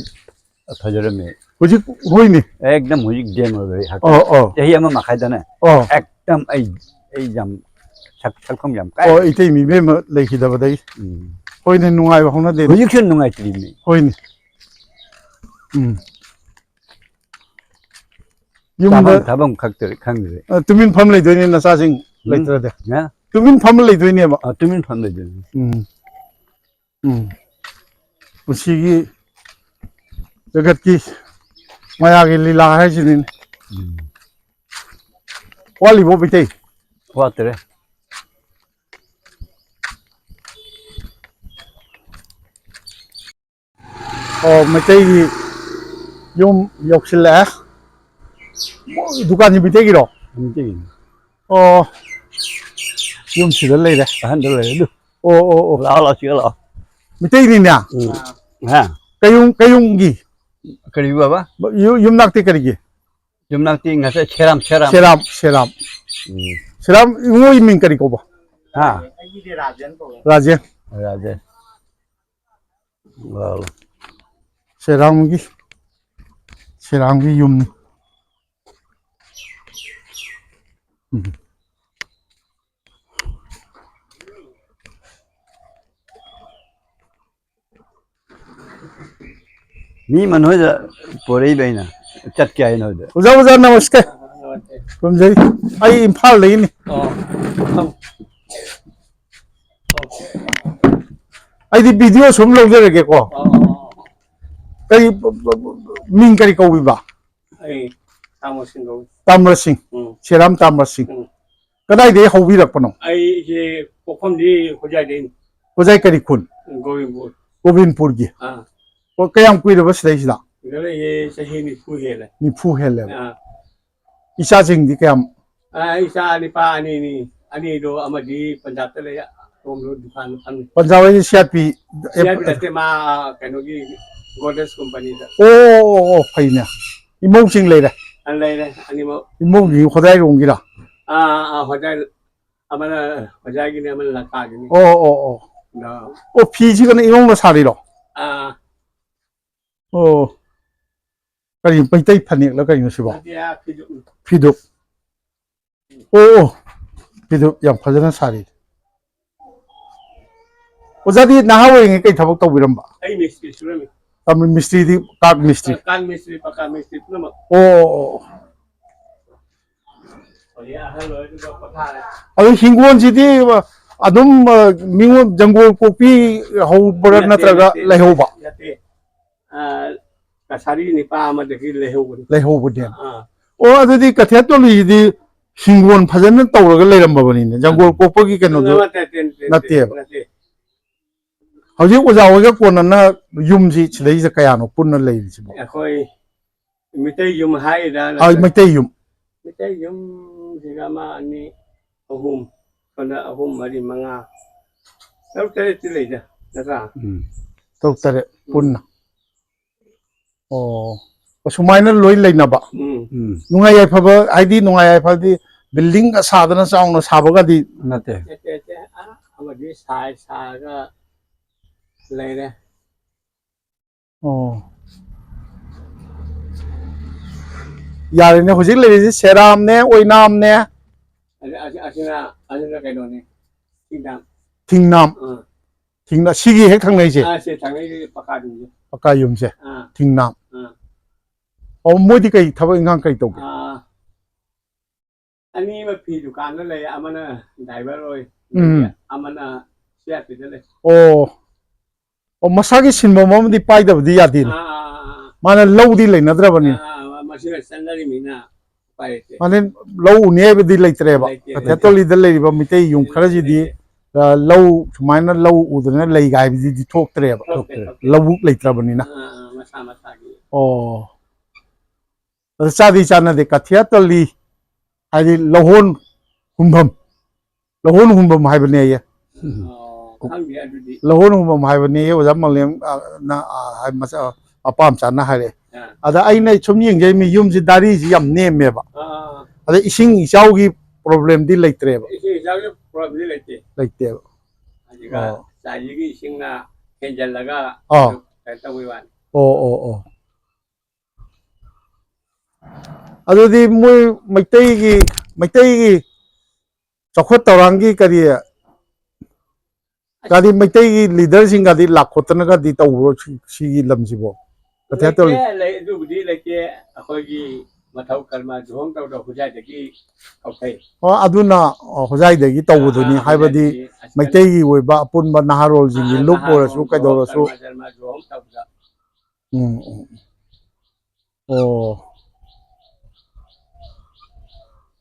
ꯐꯖꯔꯝꯃꯦ꯫ ꯍꯧꯖꯤꯛ, ꯍꯣꯏꯅꯦ꯫ ꯑꯦꯛꯗꯝ ꯍꯧꯖꯤꯛ ꯗꯦꯝ ꯑꯣꯏꯕ ꯑꯩ ꯍꯛꯆꯥꯡ꯫ ꯑꯣ, ꯑꯣ꯫ ꯆꯍꯤ ꯑꯃ ꯃꯈꯥꯏꯗꯅꯦ꯫ ꯑꯣ꯫ ꯑꯦꯛꯗꯝ ꯑꯩ, ꯑꯩ ꯌꯥꯝ ꯁꯛ-, ꯁꯛꯐꯝ ꯌꯥꯝ ꯀꯥꯏ꯫ ꯑꯣ, ꯏꯇꯩ ꯃꯤꯕꯦꯝꯃ ꯂꯩꯈꯤꯗꯕꯗꯒꯤ꯫ ꯎꯝ꯫ ꯍꯣꯏꯅꯦ, ꯅꯨꯡꯉꯥꯏꯕ ꯍꯧꯅꯗꯦꯅꯦ꯫ ꯍꯧꯖꯤꯛꯁꯨ ꯅꯨꯡꯉꯥꯏꯇ꯭ꯔꯤꯕꯅꯤ꯫ ꯍꯣꯏꯅꯦ꯫ ꯎꯝ꯫ ꯌꯨꯝꯗ ꯆꯥꯐꯝ ꯊꯛꯐꯝ ꯈꯛꯇ ꯈꯪꯗ꯭ꯔꯦ꯫ ꯑ, ꯇꯨꯃꯤꯟ ꯐꯝ ꯂꯩꯗꯣꯏꯅꯦ ꯅꯆꯥꯁꯤꯡ ꯎꯝ꯫ ꯂꯩꯇ꯭ꯔꯗꯤ꯫ ꯍꯥ? ꯇꯨꯃꯤꯟ ꯐꯝ ꯂꯩꯗꯣꯏꯅꯦꯕ꯫ ꯑ, ꯇꯨꯃꯤꯟ ꯐꯝ ꯂꯩꯗꯣꯏꯅꯦ꯫ ꯎꯝ꯫ ꯎꯝ꯫ ꯄꯨꯟꯁꯤꯒꯤ ꯖꯒꯠꯀꯤ ꯃꯌꯥꯒꯤ ꯂꯤꯂꯥ ꯍꯥꯏꯁꯤꯅꯤꯅꯦ꯫ ꯎꯝ꯫ ꯋꯥꯠꯂꯤꯕꯣ ꯃꯩꯇꯩ? ꯋꯥꯠꯇ꯭ꯔꯦ꯫ ꯑꯣ, ꯃꯩꯇꯩꯒꯤ ꯌꯨꯝ ꯌꯧꯁꯤꯜꯂꯛꯑꯦ꯫ ꯗꯨꯀꯥꯟꯁꯤ ꯃꯩꯇꯩꯒꯤꯔꯣ? ꯃꯩꯇꯩꯒꯤꯅꯤ꯫ ꯑꯣ, ꯌꯨꯝꯁꯤꯗ ꯂꯩꯔꯦ꯫ ꯑꯍꯟꯗ ꯂꯩꯔꯦ ꯑꯗꯨ꯫ ꯑꯣ, ꯑꯣ, ꯑꯣ꯫ ꯂꯥꯛꯑꯣ, ꯂꯥꯛꯑꯣ, ꯆꯤꯛꯑ ꯂꯥꯛꯑꯣ꯫ ꯃꯩꯇꯩꯅꯤꯅꯦ? ꯎꯝ꯫ ꯍꯥ? ꯀꯩꯌꯨꯝ-, ꯀꯩꯌꯨꯝꯒꯤ? ꯀꯔꯤ ꯕꯥꯕꯥ? ꯌꯨ-, ꯌꯨꯝꯅꯥꯛꯇꯤ ꯀꯔꯤꯒꯤ? ꯌꯨꯝꯅꯥꯛꯇꯤ ꯉꯁꯥꯏ ꯁꯦꯔꯥꯝ, ꯁꯦꯔꯥꯝ꯫ ꯁꯦꯔꯥꯝ, ꯁꯦꯔꯥꯝ꯫ ꯎꯝ꯫ ꯁꯦꯔꯥꯝ, ꯏꯕꯨꯡꯉꯣ, ꯃꯤꯡ ꯀꯔꯤ ꯀꯧꯕ? ꯍꯥ? ꯔꯥꯖꯦꯟ꯫ ꯔꯥꯖꯦꯟ꯫ ꯋꯥꯎ꯫ ꯁꯦꯔꯥꯝꯒꯤ, ꯁꯦꯔꯥꯝꯒꯤ ꯌꯨꯝꯅꯤ꯫ ꯎꯝ꯫ ꯃꯤ ꯃꯅꯣꯏꯗ ꯄꯣꯔꯛꯏꯕ ꯑꯩꯅ꯫ ꯆꯠꯀꯦ ꯍꯥꯏꯅ ꯍꯧꯖꯤꯛ꯫ ꯑꯣꯖꯥ, ꯑꯣꯖꯥ, ꯅꯃꯁꯀꯥꯔ꯫ ꯈꯨꯔꯨꯝꯖꯔꯤ꯫ ꯑꯩ ꯏꯝꯐꯥꯜꯗꯒꯤꯅꯤ꯫ ꯑꯣ꯫ ꯑꯩꯗꯤ ꯚꯤꯗꯤꯑꯣ ꯁꯨꯝ ꯂꯧꯖꯔꯒꯦꯀꯣ꯫ ꯑꯣ꯫ ꯀꯔꯤ, ꯃꯤꯡ ꯀꯔꯤ ꯀꯧꯕꯤꯕ? ꯑꯩ ꯇꯥꯃꯣ ꯁꯤꯡ ꯀꯧꯏ꯫ ꯇꯥꯃꯔ ꯁꯤꯡ꯫ ꯎꯝ꯫ ꯁꯦꯔꯥꯝ ꯇꯥꯃꯔ ꯁꯤꯡ꯫ ꯎꯝ꯫ ꯀꯗꯥꯏꯗꯒꯤ ꯍꯧꯕꯤꯔꯛꯄꯅꯣ? ꯑꯩꯁꯦ ꯄꯣꯛꯐꯝꯗꯤ ꯍꯣꯖꯥꯏꯗꯩꯅꯤ꯫ ꯍꯣꯖꯥꯏ ꯀꯔꯤ ꯈꯨꯟ? ꯒꯣꯕꯤꯟꯄꯨꯔ꯫ ꯒꯣꯕꯤꯟꯄꯨꯔꯒꯤ꯫ ꯑꯥ꯫ ꯑꯣ, ꯀꯌꯥꯝ ꯀꯨꯏꯔꯕ ꯁꯤꯗꯩꯁꯤꯗ? ꯁꯤꯗ ꯂꯩꯌꯦ, ꯆꯍꯤ ꯅꯤꯐꯨ ꯍꯦꯜꯂꯦ꯫ ꯅꯤꯐꯨ ꯍꯦꯜꯂꯦꯕ꯫ ꯑꯥ꯫ ꯏꯆꯥꯁꯤꯡꯗꯤ ꯀꯌꯥꯝ? ꯑꯥ, ꯏꯆꯥ ꯅꯤꯄꯥ ꯑꯅꯤꯅꯤ꯫ ꯑꯅꯤꯗꯣ ꯑꯃꯗꯤ ꯄꯟꯖꯥꯕꯇ ꯂꯩ, ꯑꯇꯣꯝꯕꯗꯣ ꯗꯨꯀꯥꯟꯗ ꯐꯝꯃꯤ꯫ ꯄꯟꯖꯥꯕ ꯍꯥꯏꯁꯦ C R P? C R P ꯅꯠꯇꯦ, ꯃꯥ ꯀꯩꯅꯣꯒꯤ ꯒꯣꯗ꯭ꯔꯦꯖ ꯀꯝꯄꯅꯤꯗ꯫ ꯑꯣ, ꯑꯣ, ꯑꯣ, ꯐꯩꯅꯦ꯫ ꯏꯃꯧꯁꯤꯡ ꯂꯩꯔꯦ? ꯑ, ꯂꯩꯔꯦ, ꯑꯅꯤꯃꯛ꯫ ꯏꯃꯧꯒꯤ ꯍꯣꯗꯥꯏꯔꯣꯝꯒꯤꯔꯥ? ꯑꯥ, ꯑꯥ, ꯍꯣꯗꯥꯏ-, ꯑꯃꯅ ꯍꯣꯖꯥꯏꯒꯤꯅꯤ, ꯑꯃꯅ ꯂꯪꯀꯥꯒꯤꯅꯤ꯫ ꯑꯣ, ꯑꯣ, ꯑꯣ꯫ ꯑꯗ ꯑꯣ, ꯐꯤꯁꯤ ꯀꯩꯅꯣ ꯏꯃꯧꯅ ꯁꯥꯔꯤꯔꯣ? ꯑꯥ꯫ ꯑꯣ꯫ ꯀꯔꯤ, ꯃꯩꯇꯩ ꯐꯅꯦꯛꯂ ꯀꯩꯅꯣ ꯁꯤꯕꯣ? ꯅꯠꯇꯦ, ꯑꯥ, ꯐꯤꯖꯨ-, ꯐꯤꯗꯨꯛ꯫ ꯑꯣ, ꯑꯣ꯫ ꯐꯤꯗꯨꯛ ꯌꯥꯝ ꯐꯖꯅ ꯁꯥꯔꯤ꯫ ꯑꯣꯖꯥꯗꯤ ꯅꯍꯥ ꯑꯣꯏꯔꯤꯉꯩ ꯀꯩ ꯊꯕꯛ ꯇꯧꯕꯤꯔꯝꯕ? ꯑꯩ ꯃꯤꯁꯇ꯭ꯔꯤ ꯁꯨꯔꯝꯃꯤ꯫ ꯇꯝ-, ꯃꯤꯁꯇ꯭ꯔꯤꯗꯤ, ꯀꯥꯔꯠ ꯃꯤꯁꯇ꯭ꯔꯤ? ꯑ, ꯀꯥꯔꯠ ꯃꯤꯁꯇ꯭ꯔꯤ, ꯄꯀꯥ ꯃꯤꯁꯇ꯭ꯔꯤ ꯄꯨꯝꯅꯃꯛ꯫ ꯑꯣ, ꯑꯣ, ꯑꯣ꯫ ꯍꯧꯖꯤꯛ ꯑꯍꯜ ꯑꯣꯏꯔꯗꯨꯒ ꯄꯣꯊꯥꯔꯦ꯫ ꯑꯗꯨ ꯍꯤꯡꯒꯣꯜꯁꯤꯗꯤ ꯑꯗꯨꯝ, ꯑ, ꯃꯤꯉꯣꯟ ꯖꯪꯒꯣꯜ ꯀꯣꯛꯄꯤ ꯍꯧꯕ꯭ꯔꯥ ꯅꯠꯇꯦ, ꯅꯠꯇ꯭ꯔꯒ ꯅꯠꯇꯦ, ꯂꯩꯍꯧꯕ? ꯅꯠꯇꯦ꯫ ꯑ, ꯀꯁꯥꯔꯤ ꯅꯤꯄꯥ ꯑꯃꯗꯒꯤ ꯂꯩꯍꯧꯕꯅꯤ꯫ ꯂꯩꯍꯧꯕꯅꯦ꯫ ꯑꯥ꯫ ꯑꯣ, ꯑꯗꯨꯗꯤ ꯀꯊꯦꯠ ꯇꯣꯂꯤꯁꯤꯗꯤ ꯍꯤꯡꯒꯣꯜ ꯐꯖꯅ ꯇꯧꯔꯒ ꯂꯩꯔꯝꯃꯕꯅꯤꯅꯦ, ꯖꯪꯒꯣꯜ ꯀꯣꯛꯄꯒꯤ ꯀꯩꯅꯣꯗꯨ ꯅꯠꯇꯦ, ꯅꯠꯇꯦ, ꯅꯠꯇꯦ, ꯅꯠꯇꯦꯕ꯫ ꯅꯠꯇꯦ꯫ ꯍꯧꯖꯤꯛ ꯑꯣꯖꯥ ꯍꯣꯏꯒ ꯀꯣꯟꯅꯅ ꯌꯨꯝꯁꯤ ꯁꯤꯗꯩꯁꯤꯗ ꯀꯌꯥꯅꯣ ꯄꯨꯟꯅ ꯂꯩꯔꯤꯁꯤꯕꯣ? ꯑꯩꯈꯣꯏ ꯃꯤꯇꯩ ꯌꯨꯝ ꯍꯥꯏꯔꯤꯔꯥ ꯑꯥ, ꯅꯠꯇ꯭ꯔꯒ? ꯃꯩꯇꯩ ꯌꯨꯝ꯫ ꯃꯤꯇꯩ ꯌꯨꯝꯁꯤꯒ ꯑꯃ, ꯑꯅꯤ, ꯑꯍꯨꯝ, ꯁꯣꯝꯗ ꯑꯍꯨꯝ, ꯃꯔꯤ, ꯃꯉꯥ, ꯇꯔꯨꯛ, ꯇꯔꯦꯠꯇꯤ ꯂꯩꯗ, ꯅꯠꯇ꯭ꯔꯥ? ꯎꯝ꯫ ꯇꯔꯨꯛ, ꯇꯔꯦꯠ ꯎꯝ꯫ ꯄꯨꯟꯅ꯫ ꯑꯣ꯫ ꯑꯁꯨꯃꯥꯏꯅ ꯂꯣꯏ ꯂꯩꯅꯕ? ꯎꯝ꯫ ꯎꯝ꯫ ꯅꯨꯡꯉꯥꯏ ꯌꯥꯏꯐꯕ ꯍꯥꯏꯗꯤ, ꯅꯨꯡꯉꯥꯏ ꯌꯥꯏꯐꯕꯗꯤ building ꯒ ꯁꯥꯗꯅ ꯆꯥꯎꯅ ꯁꯥꯕꯒꯗꯤ? ꯅꯠꯇꯦ꯫ ꯅꯠꯇꯦ, ꯅꯠꯇꯦ꯫ ꯑꯥ, ꯑꯃꯗꯤ ꯁꯥꯏ ꯁꯥꯔꯒ ꯂꯩꯔꯦ꯫ ꯑꯣ꯫ ꯌꯥꯔꯦꯅꯦ, ꯍꯧꯖꯤꯛ ꯂꯩꯔꯤꯁꯦ ꯁꯦꯔꯥꯝꯅꯦ, ꯑꯣꯏꯅꯥꯝꯅꯦ꯫ ꯑꯁꯤ-, ꯑꯁꯤ-, ꯑꯁꯤꯅ, ꯑꯁꯤꯅ ꯀꯩꯅꯣꯅꯦ, ꯊꯤꯡꯅꯥꯝ꯫ ꯊꯤꯡꯅꯥꯝ꯫ ꯑꯥ꯫ ꯊꯤꯡꯅ-, ꯁꯤꯒꯤ ꯍꯦꯛ ꯊꯪꯅꯩꯁꯦ? ꯑꯥ, ꯁꯤ ꯊꯪꯅꯩꯁꯦ ꯄꯀꯥꯗꯨꯅꯤ꯫ ꯑꯀꯥꯏ ꯌꯨꯝꯁꯦ? ꯑꯥ, ꯊꯤꯡꯅꯥꯝ꯫ ꯑꯥ꯫ ꯑꯣ, ꯃꯣꯏꯗꯤ ꯀꯩ ꯊꯕꯛ ꯏꯪꯈꯥꯡ ꯀꯩ ꯇꯧꯒꯦ? ꯑꯥ, ꯑꯅꯤꯃꯛ ꯐꯤ ꯗꯨꯀꯥꯟꯗ ꯂꯩ, ꯑꯃꯅ ꯗ꯭ꯔꯥꯏꯚꯔ ꯑꯣꯏ, ꯎꯝ꯫ ꯑꯃꯅ ꯁꯤ ꯑꯥꯔ ꯄꯤꯗ ꯂꯩ꯫ ꯑꯣ꯫ ꯑꯣ, ꯃꯁꯥꯒꯤ ꯁꯤꯟꯐꯝ ꯑꯃꯗꯤ ꯄꯥꯏꯗꯕꯗꯤ ꯌꯥꯗꯦꯅꯦ꯫ ꯑꯥ, ꯑꯥ, ꯑꯥ, ꯑꯥ꯫ ꯃꯥꯅ ꯂꯧꯗꯤ ꯂꯩꯅꯗ꯭ꯔꯕꯅꯤꯅ꯫ ꯑꯥ, ꯑꯥ, ꯑꯥ, ꯃꯁꯤꯒ ꯆꯠꯅꯔꯤꯃꯤꯅ ꯎꯄꯥꯏ ꯂꯩꯇꯦ꯫ ꯃꯥꯅꯦ, ꯂꯧ ꯎꯅꯤ ꯍꯥꯏꯕꯗꯤ ꯂꯩꯇ꯭ꯔꯦꯕ꯫ ꯂꯩꯇꯦ, ꯂꯩꯇꯦ꯫ ꯀꯩꯊꯦꯜ ꯇꯣꯂꯤꯗ ꯂꯩꯔꯤꯕ ꯃꯤꯇꯩ ꯌꯨꯝ ꯂꯩꯇꯦ, ꯈꯔꯁꯤꯗꯤ, ꯂꯩꯇꯦ꯫ ꯑ, ꯂꯧ ꯁꯨꯃꯥꯏꯅ ꯂꯧ ꯎꯗꯅ ꯂꯩꯒ ꯍꯥꯏꯕꯗꯨꯗꯤ ꯊꯣꯛꯇ꯭ꯔꯦꯕ꯫ ꯊꯣꯛꯇꯦ, ꯊꯣꯛꯇꯦ꯫ ꯂꯧꯕꯨꯛ ꯂꯩꯇ꯭ꯔꯕꯅꯤꯅ꯫ ꯑꯥ, ꯑꯥ, ꯃꯁꯥ ꯃꯁꯥꯒꯤ꯫ ꯑꯣ꯫ ꯑꯗ ꯆꯥꯗꯤ ꯆꯥꯟꯅꯗꯦ꯫ ꯀꯊꯤꯌꯥ ꯇꯜꯂꯤ ꯍꯥꯏꯗꯤ ꯂꯧꯍꯣꯟ ꯍꯨꯟꯐꯝ, ꯂꯧꯍꯣꯟ ꯍꯨꯟꯐꯝ ꯍꯥꯏꯕꯅꯦꯌꯦ꯫ ꯑꯣ, ꯈꯪꯗꯦ ꯑꯗꯨꯗꯤ꯫ ꯂꯧꯍꯣꯟ ꯍꯨꯟꯐꯝ ꯍꯥꯏꯕꯅꯦꯌꯦ, ꯑꯣꯖꯥ ꯃꯪꯂꯦꯝ, ꯑ, ꯅ, ꯑ, ꯍꯥꯏ-, ꯃꯆꯥ-, ꯃꯄꯥ ꯃꯆꯥꯅ ꯍꯥꯏꯔꯛꯑꯦ꯫ ꯑꯥ꯫ ꯑꯗ ꯑꯩꯅ ꯁꯨꯝ ꯌꯦꯡꯖꯩ, ꯃꯤ ꯌꯨꯝꯁꯤ ꯗꯥꯔꯤꯁꯤ ꯌꯥꯝ ꯅꯦꯝꯃꯦꯕ꯫ ꯑꯥ, ꯑꯥ, ꯑꯥ꯫ ꯑꯗ ꯏꯁꯤꯡ ꯏꯆꯥꯎꯒꯤ ꯄ꯭ꯔꯣꯕ꯭ꯂꯦꯝꯗꯤ ꯂꯩꯇ꯭ꯔꯦꯕ꯫ ꯏꯁꯤꯡ ꯏꯆꯥꯎꯒꯤ ꯄ꯭ꯔꯣꯕ꯭ꯂꯦꯝꯗꯤ ꯂꯩꯇꯦ꯫ ꯂꯩꯇꯦꯕ꯫ ꯑꯗꯨꯒ ꯑꯣ꯫ ꯆꯥꯏꯁꯤꯒꯤ ꯏꯁꯤꯡꯅ ꯍꯦꯟꯖꯜꯂꯒ ꯑꯥ꯫ ꯀꯩꯅꯣ ꯇꯧꯕꯩ ꯋꯥꯅꯤ꯫ ꯑꯣ, ꯑꯣ, ꯑꯣ꯫ ꯑꯗꯨꯗꯤ ꯃꯣꯏ ꯃꯩꯇꯩꯒꯤ, ꯃꯩꯇꯩꯒꯤ ꯆꯥꯎꯈꯠ ꯊꯧꯔꯥꯡꯒꯤ ꯀꯔꯤ, ꯀꯔꯤ ꯃꯩꯇꯩꯒꯤ ꯂꯤꯗꯔꯁꯤꯡꯒꯗꯤ ꯂꯥꯛꯈꯣꯠꯇꯅꯒꯗꯤ ꯇꯧꯕ꯭ꯔꯣ ꯁꯤ-, ꯁꯤꯒꯤ ꯂꯝꯁꯤꯕꯣ? ꯀꯊꯤꯌꯥ ꯇꯧꯔꯤ꯫ ꯂꯩꯇꯦ, ꯂꯩ-, ꯑꯗꯨꯕꯨꯗꯤ ꯂꯩꯇꯦ꯫ ꯑꯩꯈꯣꯏꯒꯤ ꯃꯊꯧ ꯀꯔꯃ ꯖꯣꯝ ꯇꯧꯗ ꯍꯨꯖꯥꯏꯗꯒꯤ ꯀꯧꯊꯩ꯫ ꯑꯣ, ꯑꯗꯨꯅ, ꯑꯣ, ꯍꯨꯖꯥꯏꯗꯒꯤ ꯇꯧꯕꯗꯨꯅꯤ, ꯑꯥ, ꯍꯥꯏꯕꯗꯤ ꯍꯨꯖꯥꯏꯗꯒꯤ ꯑꯁ-, ꯃꯩꯇꯩꯒꯤ ꯑꯣꯏꯕ ꯑꯄꯨꯟꯕ ꯅꯍꯥꯔꯣꯜꯁꯤꯡꯒꯤ ꯑꯥ, ꯂꯨꯞ ꯅꯍꯥꯔꯣꯜ ꯑꯣꯏꯔꯁꯨ ꯖꯣꯝ, ꯀꯩꯗꯧꯔꯁꯨ꯫ ꯀꯔꯃ ꯙꯔꯃ ꯖꯣꯝ ꯇꯧꯗ꯫ ꯎꯝ, ꯎꯝ꯫ ꯑꯣ꯫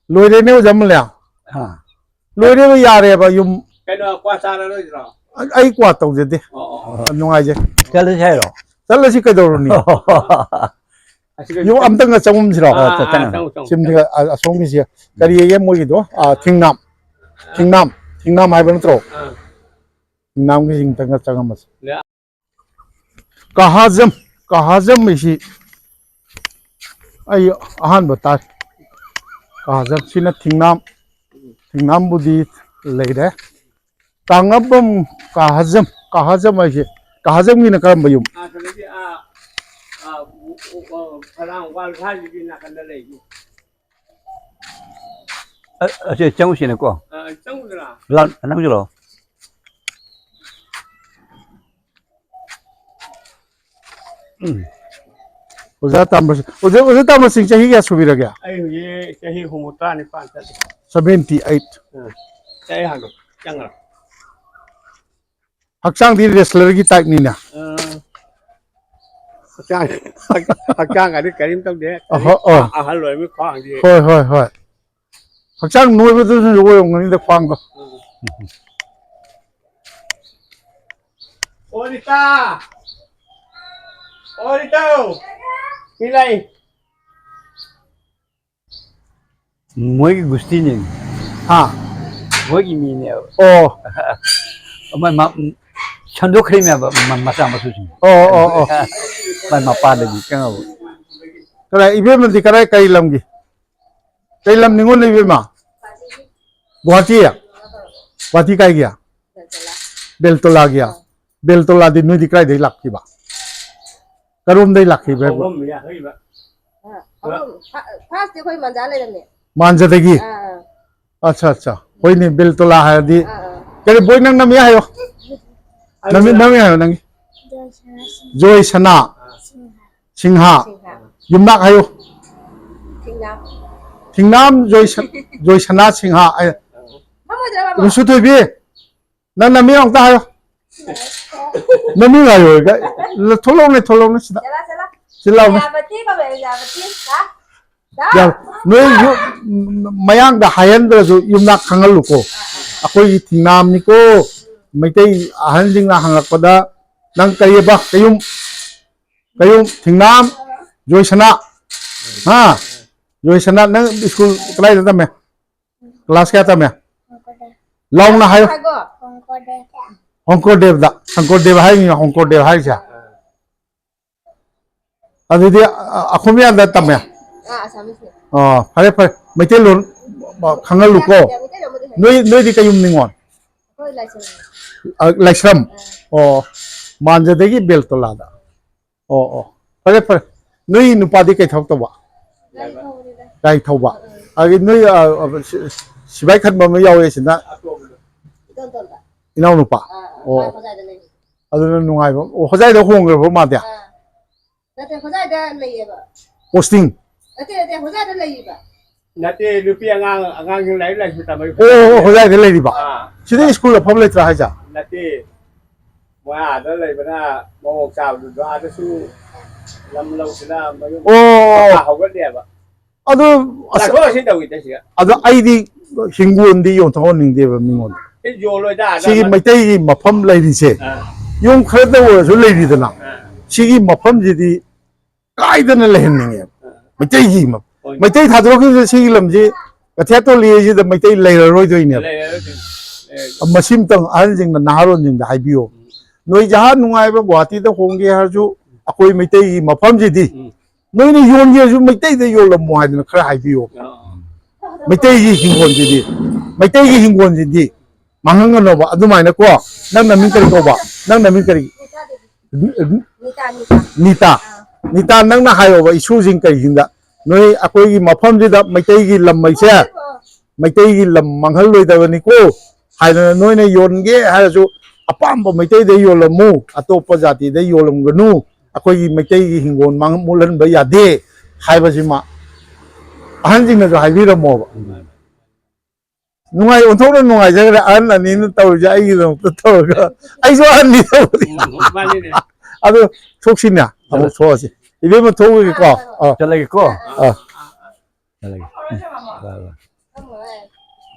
ꯂꯣꯏꯔꯦꯅꯦ, ꯑꯣꯖꯥ ꯃꯨꯂꯤꯌꯥ? ꯑꯥ꯫ ꯂꯣꯏꯔꯦꯕ, ꯌꯥꯔꯦꯕ ꯌꯨꯝ꯫ ꯀꯩꯅꯣ, ꯀ꯭ꯋꯥ ꯆꯥꯔꯔꯣꯏꯗ꯭ꯔꯣ? ꯑ-, ꯑꯩ ꯀ꯭ꯋꯥ ꯇꯧꯖꯗꯦ꯫ ꯑꯣ, ꯑꯣ, ꯑꯣ꯫ ꯌꯥꯝ ꯅꯨꯡꯉꯥꯏꯖꯩ꯫ ꯆꯠꯂꯁꯤ ꯍꯥꯏꯔꯣ? ꯆꯠꯂꯁꯤ ꯀꯩꯗꯧꯔꯨꯅꯤ? ꯑꯁꯤꯒ ꯌꯨꯝ ꯑꯝꯇꯪꯒ ꯆꯪꯉꯨꯁꯤꯔꯣ? ꯑꯥ, ꯑꯥ, ꯑꯥ, ꯆꯪꯉꯣ, ꯆꯪꯉꯣ, ꯆꯪꯉꯣ꯫ ꯁꯤꯝꯁꯤꯒ, ꯑ-, ꯑꯁꯣꯝꯒꯤꯁꯦ꯫ ꯀꯔꯤ ꯑꯌꯦ ꯃꯣꯏꯒꯤꯗꯣ? ꯑꯥ, ꯊꯤꯡꯅꯥꯝ꯫ ꯊꯤꯡꯅꯥꯝ꯫ ꯊꯤꯡꯅꯥꯝ ꯍꯥꯏꯕ ꯅꯠꯇ꯭ꯔꯣ? ꯑꯥ꯫ ꯊꯤꯡꯅꯥꯝꯒꯤꯁꯤ ꯑꯝꯇꯪꯒ ꯆꯪꯉꯝꯃꯁꯤ꯫ ꯌꯥ꯫ ꯀꯍꯥꯖꯝ, ꯀꯍꯥꯖꯝ ꯍꯥꯏꯁꯤ ꯑꯩ ꯑꯍꯥꯟꯕ ꯇꯥꯏ꯫ ꯀꯍꯥꯖꯝ ꯁꯤꯅ ꯊꯤꯡꯅꯥꯝ, ꯊꯤꯡꯅꯥꯝꯕꯨꯗꯤ ꯂꯩꯔꯦ꯫ ꯀꯥꯡꯉꯕꯝ, ꯀꯍꯥꯖꯝ, ꯀꯍꯥꯖꯝ ꯍꯥꯏꯁꯦ, ꯀꯍꯥꯖꯝꯒꯤꯅ ꯀꯔꯝꯕ ꯌꯨꯝ? ꯑꯥ, ꯀꯩꯅꯣꯒꯤ, ꯑꯥ, ꯑꯥ, ꯎ-, ꯎ-, ꯑ, ꯐꯂꯥꯡ ꯋꯥꯜ ꯁꯥꯏꯁꯤꯒꯤ ꯅꯥꯀꯟꯗ ꯂꯩ꯫ ꯑ-, ꯑꯁꯤ ꯆꯪꯉꯨꯁꯤꯅꯦꯀꯣ꯫ ꯑꯥ, ꯆꯪꯉꯨꯗꯅ꯫ ꯂꯥꯛ-, ꯅꯪꯁꯨ ꯂꯥꯛꯑꯣ꯫ ꯎꯝ꯫ ꯑꯣꯖꯥ ꯇꯥꯃꯔꯁꯤꯡ, ꯑꯣꯖꯥ, ꯑꯣꯖꯥ ꯇꯥꯃꯔꯁꯤꯡ ꯆꯍꯤ ꯀꯌꯥ ꯁꯨꯕꯤꯔꯒꯦ? ꯑꯩ ꯍꯧꯖꯤꯛ ꯆꯍꯤ ꯍꯨꯝꯐꯨꯇꯔꯥ ꯅꯤꯄꯥꯟ ꯆꯠꯂꯤ꯫ Seventy eight꯫ ꯎꯝ꯫ ꯑꯩ ꯍꯥꯟꯅ ꯆꯪꯉꯔꯣꯏ꯫ ꯍꯛꯆꯥꯡꯗꯤ wrestlerꯒꯤ typeꯅꯤꯅꯦ꯫ ꯑ, ꯍꯛꯆꯥꯡ, ꯍꯛꯆꯥꯡꯒꯗꯤ ꯀꯔꯤꯝ ꯇꯧꯗꯦ꯫ ꯑꯍꯣ, ꯑꯣ꯫ ꯑꯍꯜ ꯑꯣꯏꯔꯃꯤ ꯈ꯭ꯋꯥꯡꯗꯤ꯫ ꯍꯣꯏ, ꯍꯣꯏ, ꯍꯣꯏ꯫ ꯍꯛꯆꯥꯡ ꯅꯣꯏꯕꯗꯨꯅꯁꯨ ꯑꯣꯏꯔꯝꯒꯅꯤꯗ ꯈ꯭ꯋꯥꯡꯗꯣ꯫ ꯑꯣ, ꯔꯤꯇꯥ! ꯑꯣ, ꯔꯤꯇꯥꯎ! ꯃꯤ ꯂꯥꯛꯏ꯫ ꯃꯣꯏꯒꯤ ꯒꯨꯁꯇꯤꯅꯦ꯫ ꯍꯥ? ꯃꯣꯏꯒꯤ ꯃꯤꯅꯦꯕ꯫ ꯑꯣ꯫ ꯃ-, ꯃ-, ꯁꯟꯗꯣꯛꯈ꯭ꯔꯤꯅꯦꯕ ꯃ-, ꯃꯆꯥ ꯃꯁꯨꯁꯤꯡ꯫ ꯑꯣ, ꯑꯣ, ꯑꯣ꯫ ꯃꯥꯏ ꯃꯄꯥꯗꯒꯤ ꯀꯩꯅꯣ꯫ ꯀꯗꯥꯏ, ꯏꯕꯦꯝꯃꯗꯤ ꯀꯗꯥꯏ, ꯀꯔꯤ ꯂꯝꯒꯤ? ꯀꯩ ꯂꯝ ꯅꯤꯉꯣꯜ ꯂꯩꯕ ꯏꯃꯥ? ꯒꯨꯍꯥꯇꯤ? ꯒꯨꯍꯥꯇꯤ ꯀꯥꯏꯒꯤ? ꯕꯦꯜꯇꯣꯂꯥꯒꯤ? ꯕꯦꯜꯇꯣꯂꯥꯗꯤ ꯅꯣꯏꯗꯤ ꯀꯥꯏꯗꯩ ꯂꯥꯛꯈꯤꯕ? ꯀꯔꯣꯝꯗꯩ ꯂꯥꯛꯈꯤꯕ ꯍꯥꯏꯕ? ꯑꯍꯨꯝ ꯌꯥ-, ꯍꯩꯕ꯫ ꯑ, ꯑꯍꯨꯝ, ꯐꯥ-, firstꯇꯤ ꯑꯩꯈꯣꯏ ꯃꯟꯖꯥ ꯂꯩꯔꯝꯃꯦ꯫ ꯃꯥꯟꯖꯗꯒꯤ? ꯑꯥ, ꯑꯥ꯫ ꯑꯠꯆꯥ, ꯑꯠꯆꯥ꯫ ꯍꯣꯏꯅꯦ, ꯕꯦꯜꯇꯣꯂꯥ ꯍꯥꯏꯔꯗꯤ꯫ ꯑꯥ, ꯑꯥ꯫ ꯀꯔꯤ ꯕꯣꯏ ꯅꯪ ꯅꯃꯤꯡ ꯍꯥꯏꯌꯣ? ꯅꯃꯤꯡ, ꯅꯃꯤꯡ ꯍꯥꯏꯌꯣ ꯅꯪꯒꯤ꯫ ꯖꯣꯏꯁꯅꯥ꯫ ꯁꯤꯡꯍ꯫ ꯁꯤꯡꯍ꯫ ꯁꯤꯡꯍ꯫ ꯌꯨꯝꯅꯥꯛ ꯍꯥꯏꯌꯨ꯫ ꯊꯤꯡꯅꯥꯝ꯫ ꯊꯤꯡꯅꯥꯝ ꯖꯣꯏꯁ-, ꯖꯣꯏꯁꯅꯥ ꯁꯤꯡꯍ꯫ ꯑꯦ, ꯐꯝꯃꯣꯏꯗ꯭ꯔꯥ, ꯕꯥꯕꯨ? ꯔꯨꯁꯨ ꯊꯣꯏꯕꯤ, ꯅꯪ ꯅꯃꯤꯡ ꯑꯃꯨꯛꯇ ꯍꯥꯏꯌꯣ꯫ ꯅꯃꯤꯡ ꯍꯥꯏꯌꯣ꯫ ꯊꯣꯛꯂꯛꯎꯅꯦ, ꯊꯣꯛꯂꯛꯎꯅꯦ ꯁꯤꯗ꯫ ꯆꯠꯂꯣ, ꯆꯠꯂꯣ꯫ ꯁꯤ ꯂꯥꯎꯅꯦ꯫ ꯌꯥꯕꯇꯤ ꯀꯧꯋꯦ, ꯌꯥꯕꯇꯤ꯫ ꯍꯥ? ꯌꯥ-, ꯅꯣꯏ ꯌꯨ-, ꯃꯌꯥꯡꯗ ꯍꯥꯏꯍꯟꯗ꯭ꯔꯁꯨ ꯌꯨꯝꯅꯥꯛ ꯈꯪꯍꯜꯂꯨꯀꯣ꯫ ꯑꯩꯈꯣꯏꯒꯤ ꯊꯤꯡꯅꯥꯝꯅꯤꯀꯣ꯫ ꯃꯩꯇꯩ ꯑꯍꯟꯁꯤꯡꯅ ꯍꯪꯉꯛꯄꯗ ꯅꯪ ꯀꯔꯤꯕ? ꯀꯌꯨꯝ, ꯀꯌꯨꯝ, ꯊꯤꯡꯅꯥꯝ, ꯖꯣꯏꯁꯅꯥ꯫ ꯍꯥ? ꯖꯣꯏꯁꯅꯥ, ꯅꯪ ꯁ꯭ꯀꯨꯜ ꯀꯗꯥꯏꯗ ꯇꯝꯃꯦ? ꯀ꯭ꯂꯥꯁ ꯀꯌꯥ ꯇꯝꯃꯦ? ꯂꯥꯎꯅ ꯍꯥꯏꯌꯣ꯫ ꯍꯣꯡꯀꯣꯔꯗꯦꯕꯗ꯫ ꯁꯪꯀꯣꯔꯗꯦꯕ ꯍꯥꯏꯔꯤꯅꯤ, ꯍꯣꯡꯀꯣꯔꯗꯦꯕ ꯍꯥꯏꯔꯤꯁꯦ꯫ ꯑꯗꯨꯗꯤ, ꯑ, ꯑꯩꯈꯣꯏ ꯃꯌꯥꯝꯗ ꯇꯝꯃꯦ? ꯑꯥ, ꯑꯁꯥꯃꯤꯁꯅꯦ꯫ ꯑꯣ, ꯐꯔꯦ, ꯐꯔꯦ꯫ ꯃꯩꯇꯩꯂꯣꯟ, ꯑ, ꯈꯪꯍꯜꯂꯨꯀꯣ꯫ ꯌꯥ, ꯌꯥ, ꯃꯩꯇꯩꯂꯣꯟꯕꯨꯗꯤ ꯍꯩ꯫ ꯅꯣꯏ, ꯅꯣꯏꯗꯤ ꯀꯩ ꯌꯨꯝ ꯅꯤꯉꯣꯜ? ꯑꯩꯈꯣꯏ ꯂꯥꯏꯁ꯭ꯔꯝ꯫ ꯑ, ꯂꯥꯏꯁ꯭ꯔꯝ? ꯑꯥ꯫ ꯑꯣ, ꯃꯥꯟꯖꯗꯒꯤ ꯕꯦꯜꯇꯣꯂꯥꯗ꯫ ꯑꯣ, ꯑꯣ꯫ ꯐꯔꯦ, ꯐꯔꯦ꯫ ꯅꯣꯏ ꯅꯨꯄꯥꯗꯤ ꯀꯩ ꯊꯕꯛ ꯇꯧꯕ? ꯒꯥꯔꯤ ꯊꯧꯕꯅꯤꯗ꯫ ꯒꯥꯔꯤ ꯊꯧꯕ꯫ ꯑꯥ꯫ ꯑꯗꯒꯤ ꯅꯣꯏ, ꯑ, ꯑ, ꯁꯤ-, ꯁꯤꯕꯥꯏ ꯈꯟꯕ ꯑꯃ ꯌꯥꯎꯋꯦ ꯁꯤꯅ? ꯏꯇꯣꯟꯇꯣꯟꯗ꯫ ꯏꯅꯥꯎꯅꯨꯄ? ꯑꯥ, ꯑꯥ, ꯑꯣ꯫ ꯃꯥ ꯍꯣꯖꯥꯏꯗ ꯂꯩ꯫ ꯑꯗꯨꯅ ꯅꯨꯡꯉꯥꯏꯕ꯫ ꯑꯣ, ꯍꯣꯖꯥꯏꯗ ꯍꯣꯡꯈ꯭ꯔꯕꯣ ꯃꯥꯗꯤ? ꯑꯥ꯫ ꯅꯠꯇꯦ, ꯍꯣꯖꯥꯏꯗ ꯂꯩꯌꯦꯕ꯫ ꯄꯣꯁꯇꯤꯡ? ꯅꯠꯇꯦ, ꯅꯠꯇꯦ, ꯍꯣꯖꯥꯏꯗ ꯂꯩꯌꯦꯕ꯫ ꯅꯠꯇꯦ, ꯅꯨꯄꯤ ꯑꯉꯥꯡ, ꯑꯉꯥꯡꯁꯤꯡ ꯂꯥꯏꯔꯤꯛ ꯂꯥꯏꯁꯨ ꯇꯝꯕꯒꯤ ꯑꯣ ꯑꯣ, ꯍꯣꯖꯥꯏꯗ ꯂꯩꯔꯤꯕ? ꯑꯥ, ꯁꯤꯗ ꯁ꯭ꯀꯨꯜ ꯑꯐꯕ ꯂꯩꯇ꯭ꯔꯥ ꯍꯥꯏꯁꯦ? ꯅꯠꯇꯦ, ꯃꯣꯏ ꯑꯥꯗ ꯂꯩꯕꯅ ꯃꯑꯣꯡ ꯆꯥꯕꯗꯨꯗ ꯑꯥꯗꯁꯨ ꯂꯝ ꯂꯧꯁꯤꯅ ꯃꯌꯨꯝ ꯑꯣ ꯍꯧꯒꯠꯂꯦꯕ꯫ ꯑꯗꯨ ꯑꯁ, ꯂꯥꯛꯊꯣꯛ ꯂꯥꯛꯁꯤꯟ ꯇꯧꯋꯤꯗ ꯁꯤꯗ꯫ ꯑꯗꯣ ꯑꯩꯗꯤ ꯍꯤꯡꯒꯣꯜꯗꯤ ꯌꯣꯟꯊꯣꯛꯍꯟꯅꯤꯡꯗꯦꯕ ꯃꯤꯉꯣꯟꯗ꯫ ꯁꯤ ꯌꯣꯜꯂꯣꯏꯗ, ꯑꯥꯗ ꯁꯤꯒꯤ ꯑꯃ- ꯃꯩꯇꯩꯒꯤ ꯃꯐꯝ ꯂꯩꯔꯤꯁꯦ, ꯑꯥ, ꯌꯨꯝ ꯈꯔꯗ ꯑꯣꯏꯔꯁꯨ ꯂꯩꯔꯤꯗꯅ, ꯑꯥ, ꯁꯤꯒꯤ ꯃꯐꯝꯁꯤꯗꯤ ꯀꯥꯏꯗꯅ ꯂꯩꯍꯟꯅꯤꯡꯉꯦꯕ꯫ ꯃꯩꯇꯩꯒꯤ ꯃ- ꯍꯣꯏ꯫ ꯃꯩꯇꯩ ꯊꯥꯗꯣꯔꯛꯈꯤꯕꯗ ꯁꯤꯒꯤ ꯂꯝꯁꯤ ꯀꯩꯊꯦꯜ ꯇꯣꯜꯂꯤꯁꯤꯗ ꯃꯩꯇꯩ ꯂꯩꯔꯔꯣꯏꯗꯣꯏꯅꯦꯕ꯫ ꯂꯩꯔꯔꯣꯏꯗꯣꯏꯅꯤ꯫ ꯂꯩꯔꯔꯣꯏꯗꯣꯏꯅꯤ꯫ ꯃꯁꯤꯃꯇꯪ ꯑꯍꯟꯁꯤꯡꯅ ꯅꯍꯥꯔꯣꯟꯁꯤꯡꯗ ꯍꯥꯏꯕꯤꯌꯣ꯫ ꯅꯣꯏ ꯖꯍꯥ ꯅꯨꯡꯉꯥꯏꯕ ꯒꯨꯍꯥꯇꯤꯗ ꯍꯣꯡꯒꯦ ꯍꯥꯏꯔꯁꯨ ꯑꯩꯈꯣꯏ ꯃꯩꯇꯩꯒꯤ ꯃꯐꯝꯁꯤꯗꯤ ꯎꯝ꯫ ꯅꯣꯏꯅ ꯌꯣꯟꯒꯦꯁꯨ ꯃꯩꯇꯩꯗ ꯌꯣꯜꯂꯝꯃꯣ ꯍꯥꯏꯗꯅ ꯈꯔ ꯍꯥꯏꯕꯤꯌꯣ꯫ ꯑꯥ, ꯃꯩꯇꯩꯒꯤ ꯍꯤꯡꯒꯣꯜꯁꯤꯗꯤ, ꯃꯩꯇꯩꯒꯤ ꯍꯤꯡꯒꯣꯜꯁꯤꯗꯤ ꯃꯥꯡꯍꯟꯒꯅꯣꯕ꯫ ꯑꯗꯨꯃꯥꯏꯅꯀꯣ, ꯅꯪ ꯅꯃꯤꯡ ꯀꯔꯤ ꯀꯧꯕ? ꯅꯪ ꯅꯃꯤꯡ ꯀꯔꯤ? ꯅꯤꯇꯥ ꯗꯦꯕꯤ꯫ ꯅꯤꯇꯥ, ꯅꯤꯇꯥ꯫ ꯅꯤꯇꯥ, ꯅꯤꯇꯥ, ꯅꯪꯅ ꯍꯥꯏꯌꯣꯕ ꯏꯁꯨꯁꯤꯡ ꯀꯩꯁꯤꯡꯗ, ꯅꯣꯏ ꯑꯩꯈꯣꯏꯒꯤ ꯃꯐꯝꯁꯤꯗ ꯃꯩꯇꯩꯒꯤ ꯂꯝ ꯍꯥꯏꯁꯦ, ꯃꯩꯇꯩꯒꯤ ꯂꯝ ꯃꯥꯡꯍꯜꯂꯣꯏꯗꯕꯅꯤꯀꯣ ꯍꯥꯏꯗꯅ ꯅꯣꯏꯅ ꯌꯣꯟꯒꯦ ꯍꯥꯏꯔꯁꯨ ꯑꯄꯥꯝꯕ ꯃꯩꯇꯩꯗ ꯌꯣꯜꯂꯝꯃꯨ, ꯑꯇꯣꯞꯄ ꯖꯥꯇꯤꯗ ꯌꯣꯜꯂꯝꯒꯅꯨ, ꯑꯩꯈꯣꯏꯒꯤ ꯃꯩꯇꯩꯒꯤ ꯍꯤꯡꯒꯣꯜ ꯃꯥꯡ-, ꯃꯨꯠꯍꯟꯕ ꯌꯥꯗꯦ ꯍꯥꯏꯕꯁꯤꯃ ꯑꯍꯟꯁꯤꯡꯅꯁꯨ ꯍꯥꯏꯕꯤꯔꯝꯃꯣꯕ꯫ ꯅꯨꯡꯉꯥꯏ, ꯑꯣꯟꯊꯣꯛꯅ ꯅꯨꯡꯉꯥꯏꯖꯈ꯭ꯔꯦ ꯑꯍꯟ ꯑꯅꯤꯅ ꯇꯧꯔꯤꯁꯦ ꯑꯩꯒꯤꯗꯃꯛꯇ ꯇꯧꯔꯒ꯫ ꯑꯩꯁꯨ ꯑꯍꯟꯅꯤ ꯇꯧꯕꯗꯤ꯫ ꯃꯥꯅꯤꯅꯦ꯫ ꯑꯗꯨ ꯊꯣꯛꯁꯤꯅꯦ, ꯑꯃꯨꯛ ꯊꯣꯛꯑꯁꯤ꯫ ꯏꯕꯦꯝꯃ ꯊꯣꯛꯎꯒꯦꯀꯣ꯫ ꯑꯥ, ꯆꯠꯂꯒꯦꯀꯣ꯫ ꯑꯥ꯫ ꯆꯠꯂꯒꯦ꯫ ꯎꯝ, ꯕꯥꯏ, ꯕꯥꯏ꯫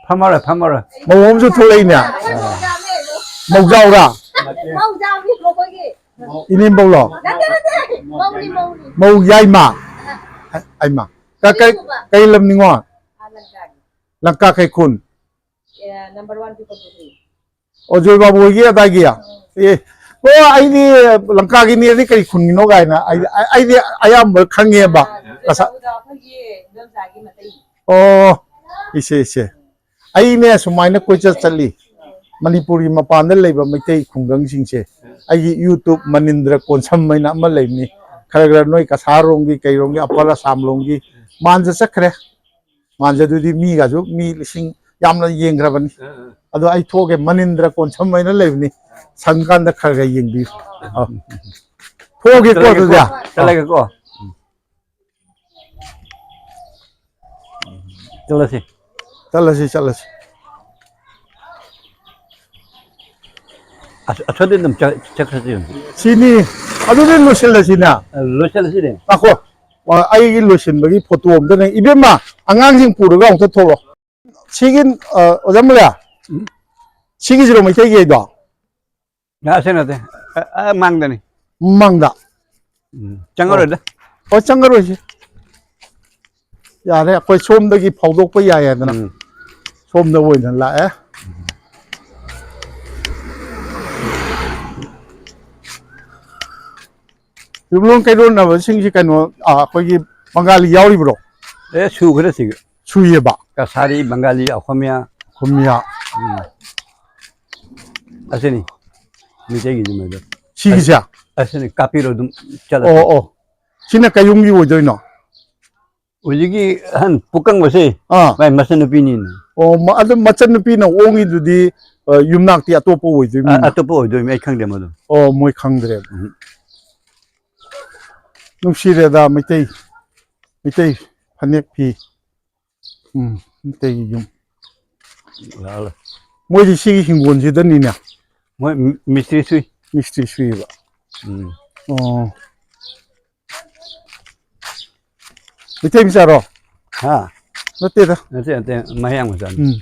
ꯐꯝꯃꯔꯣꯏ, ꯐꯝꯃꯔꯣꯏ꯫ ꯃꯧ ꯑꯃꯁꯨ ꯊꯣꯛꯂꯛꯏꯅꯦ꯫ ꯃꯧꯖꯥꯎꯔꯥ? ꯃꯧꯖꯥꯎꯅꯤ ꯃꯈꯣꯏꯒꯤ꯫ ꯏꯅꯦꯝꯕꯧꯂꯣ? ꯅꯠꯇꯦ, ꯅꯠꯇꯦ꯫ ꯃꯧꯅꯤ, ꯃꯧꯅꯤ꯫ ꯃꯧ ꯌꯥꯏꯃ? ꯍꯥꯏꯃ꯫ ꯀ-, ꯀꯩ, ꯀꯩ ꯂꯝꯅꯤꯉꯣ? ꯑꯥ, ꯂꯪꯀꯥꯒꯤ꯫ ꯂꯪꯀꯥ ꯀꯩ ꯈꯨꯟ? ꯑꯦ, number one people ꯄꯨꯈ꯭ꯔꯤ꯫ ꯑꯣ, ꯖꯣꯏ ꯕꯥꯕꯨ ꯍꯣꯏꯒꯤ ꯑꯗꯥꯏꯒꯤ? ꯑꯦ꯫ ꯑꯣ, ꯑꯩꯗꯤ ꯂꯪꯀꯥꯒꯤꯅꯦꯗꯤ ꯀꯔꯤ ꯈꯨꯟꯒꯤꯅꯣ ꯀꯥꯏꯅ꯫ ꯑꯩꯗꯤ, ꯑꯩꯗꯤ ꯑꯌꯥꯝꯕ ꯈꯪꯉꯦꯕ꯫ ꯑꯥ, ꯖꯣꯏ ꯉꯁꯥꯏ ꯕꯥꯕꯨꯗꯣ ꯑꯩꯈꯣꯏꯒꯤ ꯏꯟꯗꯣꯝꯆꯥꯒꯤ ꯃꯇꯩ꯫ ꯑꯣ, ꯏꯁꯦ, ꯏꯁꯦ꯫ ꯑꯩꯅꯦ ꯁꯨꯃꯥꯏꯅ ꯀꯣꯏꯆꯠ ꯆꯠꯂꯤ꯫ ꯃꯅꯤꯄꯨꯔꯒꯤ ꯃꯄꯥꯟꯗ ꯂꯩꯕ ꯃꯩꯇꯩ ꯈꯨꯡꯒꯪꯁꯤꯡꯁꯦ ꯑꯩꯒꯤ YouTube ꯃꯅꯤꯟꯗ꯭ꯔ ꯀꯣꯟꯁꯝ ꯍꯥꯏꯅ ꯑꯃ ꯂꯩꯕꯅꯤ꯫ ꯈꯔ ꯈꯔ ꯅꯣꯏ ꯀꯁꯥꯔꯣꯝꯒꯤ ꯀꯩꯔꯣꯝꯒꯤ ꯑꯄꯔ ꯑꯁꯥꯝꯂꯣꯝꯒꯤ ꯃꯥꯟꯖ ꯆꯠꯈ꯭ꯔꯦ꯫ ꯃꯥꯟꯖꯗꯨꯗꯤ ꯃꯤꯒꯁꯨ ꯃꯤ ꯂꯤꯁꯤꯡ ꯌꯥꯝꯅ ꯌꯦꯡꯈ꯭ꯔꯕꯅꯤ꯫ ꯑꯗꯣ ꯑꯩ ꯊꯣꯛꯑꯒꯦ, ꯃꯅꯤꯟꯗ꯭ꯔ ꯀꯣꯟꯁꯝ ꯍꯥꯏꯅ ꯂꯩꯕꯅꯤ꯫ ꯁꯪꯀꯥꯟꯗ ꯈꯔ ꯈꯔ ꯌꯦꯡꯕꯤꯌꯨ꯫ ꯑꯥ꯫ ꯊꯣꯛꯑꯒꯦꯀꯣ ꯑꯗꯨꯗꯤ꯫ ꯆꯠꯂꯒꯦꯀꯣ꯫ ꯆꯠꯂꯁꯤ꯫ ꯆꯠꯂꯁꯤ, ꯆꯠꯂꯁꯤ꯫ ꯑꯁ, ꯑꯁꯣꯝꯗ ꯑꯗꯨꯝ ꯆꯠ-, ꯆꯠꯈ꯭ꯔꯁꯤ꯫ ꯁꯤꯅꯤ꯫ ꯑꯗꯨꯗꯤ ꯂꯣꯏꯁꯤꯜꯂꯁꯤꯅ꯫ ꯑ, ꯂꯣꯏꯁꯤꯜꯂꯁꯤꯅꯦ꯫ ꯉꯥꯏꯈꯣ꯫ ꯑ, ꯑꯩꯒꯤ ꯂꯣꯏꯁꯤꯟꯕꯒꯤ ꯐꯣꯇꯣ ꯑꯝꯇ ꯅꯪ, ꯏꯕꯦꯝꯃ, ꯑꯉꯥꯡꯁꯤꯡ ꯄꯨꯔꯒ ꯑꯃꯨꯛꯇ ꯊꯣꯛꯂꯛꯑꯣ꯫ ꯁꯤꯒꯤ, ꯑ, ꯑꯣꯖꯥ ꯃꯨꯂꯤꯌꯥ? ꯎꯝ? ꯁꯤꯒꯤꯁꯤꯔꯣ ꯃꯩꯇꯩꯒꯤ ꯍꯩꯗꯣ? ꯑꯁꯤ ꯅꯠꯇꯦ꯫ ꯑ, ꯑ, ꯃꯥꯡꯗꯅꯤ꯫ ꯃꯥꯡꯗ? ꯎꯝ, ꯆꯪꯉꯔꯣꯏꯗ꯫ ꯑꯣ, ꯆꯪꯉꯔꯣꯏꯁꯤ꯫ ꯌꯥꯔꯦ, ꯑꯩꯈꯣꯏ ꯁꯣꯝꯗꯒꯤ ꯐꯥꯎꯗꯣꯛꯄ ꯌꯥꯏ ꯍꯥꯏꯗꯅ꯫ ꯎꯝ꯫ ꯁꯣꯝꯗ ꯑꯣꯏꯅ ꯂꯥꯛꯑꯦ꯫ ꯌꯨꯝꯂꯣꯟ ꯀꯩꯔꯣꯟꯅꯕꯁꯤꯡꯁꯤ ꯀꯩꯅꯣ, ꯑ, ꯑꯩꯈꯣꯏꯒꯤ ꯕꯪꯒꯥꯂꯤ ꯌꯥꯎꯔꯤꯕ꯭ꯔꯣ? ꯑꯦ, ꯁꯨꯈ꯭ꯔꯦ ꯁꯤꯒ꯫ ꯁꯨꯏꯌꯦꯕ? ꯀꯁꯥꯔꯤ, ꯕꯪꯒꯥꯂꯤ, ꯑꯈꯣꯃꯤꯌꯥ꯫ ꯑꯈꯣꯃꯤꯌꯥ꯫ ꯎꯝ꯫ ꯑꯁꯤꯅꯤ꯫ ꯃꯤꯇꯩꯒꯤ ꯑꯗꯨꯝ ꯍꯥꯏꯗꯣ꯫ ꯁꯤꯒꯤꯁꯦ? ꯑꯁꯤꯅꯤ, ꯀꯥꯞꯄꯤꯔꯣ ꯑꯗꯨꯝ ꯆꯠꯂꯦ꯫ ꯑꯣ, ꯑꯣ꯫ ꯁꯤꯅ ꯀꯌꯨꯝꯒꯤ ꯑꯣꯏꯗꯣꯏꯅꯣ? ꯍꯧꯖꯤꯛꯀꯤ ꯑꯍꯟ ꯄꯨꯀꯪꯕꯁꯦ, ꯑꯥ꯫ ꯃꯥꯏ ꯃꯆꯟꯅꯨꯄꯤꯅꯤꯅꯦ꯫ ꯑꯣ, ꯃ-, ꯑꯗꯨ ꯃꯆꯟꯅꯨꯄꯤꯅ ꯑꯣꯡꯉꯤꯗꯨꯗꯤ, ꯑ, ꯌꯨꯝꯅꯥꯛꯇꯤ ꯑꯇꯣꯞꯄ ꯑꯣꯏꯗꯣꯏ ꯑ-, ꯃꯤꯅ? ꯑꯇꯣꯞꯄ ꯑꯣꯏꯗꯣꯏꯅꯤ, ꯑꯩ ꯈꯪꯗꯦ ꯃꯗꯨ꯫ ꯑꯣ, ꯃꯣꯏ ꯈꯪꯗ꯭ꯔꯦꯕ꯫ ꯎꯝ꯫ ꯅꯨꯡꯁꯤꯔꯦꯗ, ꯃꯩꯇꯩ, ꯃꯩꯇꯩ ꯐꯅꯦꯛ ꯐꯤ꯫ ꯎꯝ, ꯃꯩꯇꯩꯒꯤ ꯌꯨꯝ꯫ ꯂꯥꯛꯑꯣ, ꯂꯥꯛꯑꯣ꯫ ꯃꯣꯏꯗꯤ ꯁꯤꯒꯤ ꯍꯤꯡꯒꯣꯜꯁꯤꯗꯅꯤꯅꯦ? ꯃꯣꯏ ꯃꯤ-, ꯃꯤꯁꯇ꯭ꯔꯤ ꯁꯨꯏ꯫ ꯃꯤꯁꯇ꯭ꯔꯤ ꯁꯨꯏꯕ꯫ ꯎꯝ꯫ ꯑꯣ꯫ ꯃꯩꯇꯩ ꯃꯆꯥꯔꯣ? ꯍꯥ? ꯅꯠꯇꯦꯗ꯫ ꯅꯠꯇꯦ, ꯅꯠꯇꯦ, ꯃꯌꯥꯡ ꯃꯆꯥꯅꯤ꯫ ꯎꯝ꯫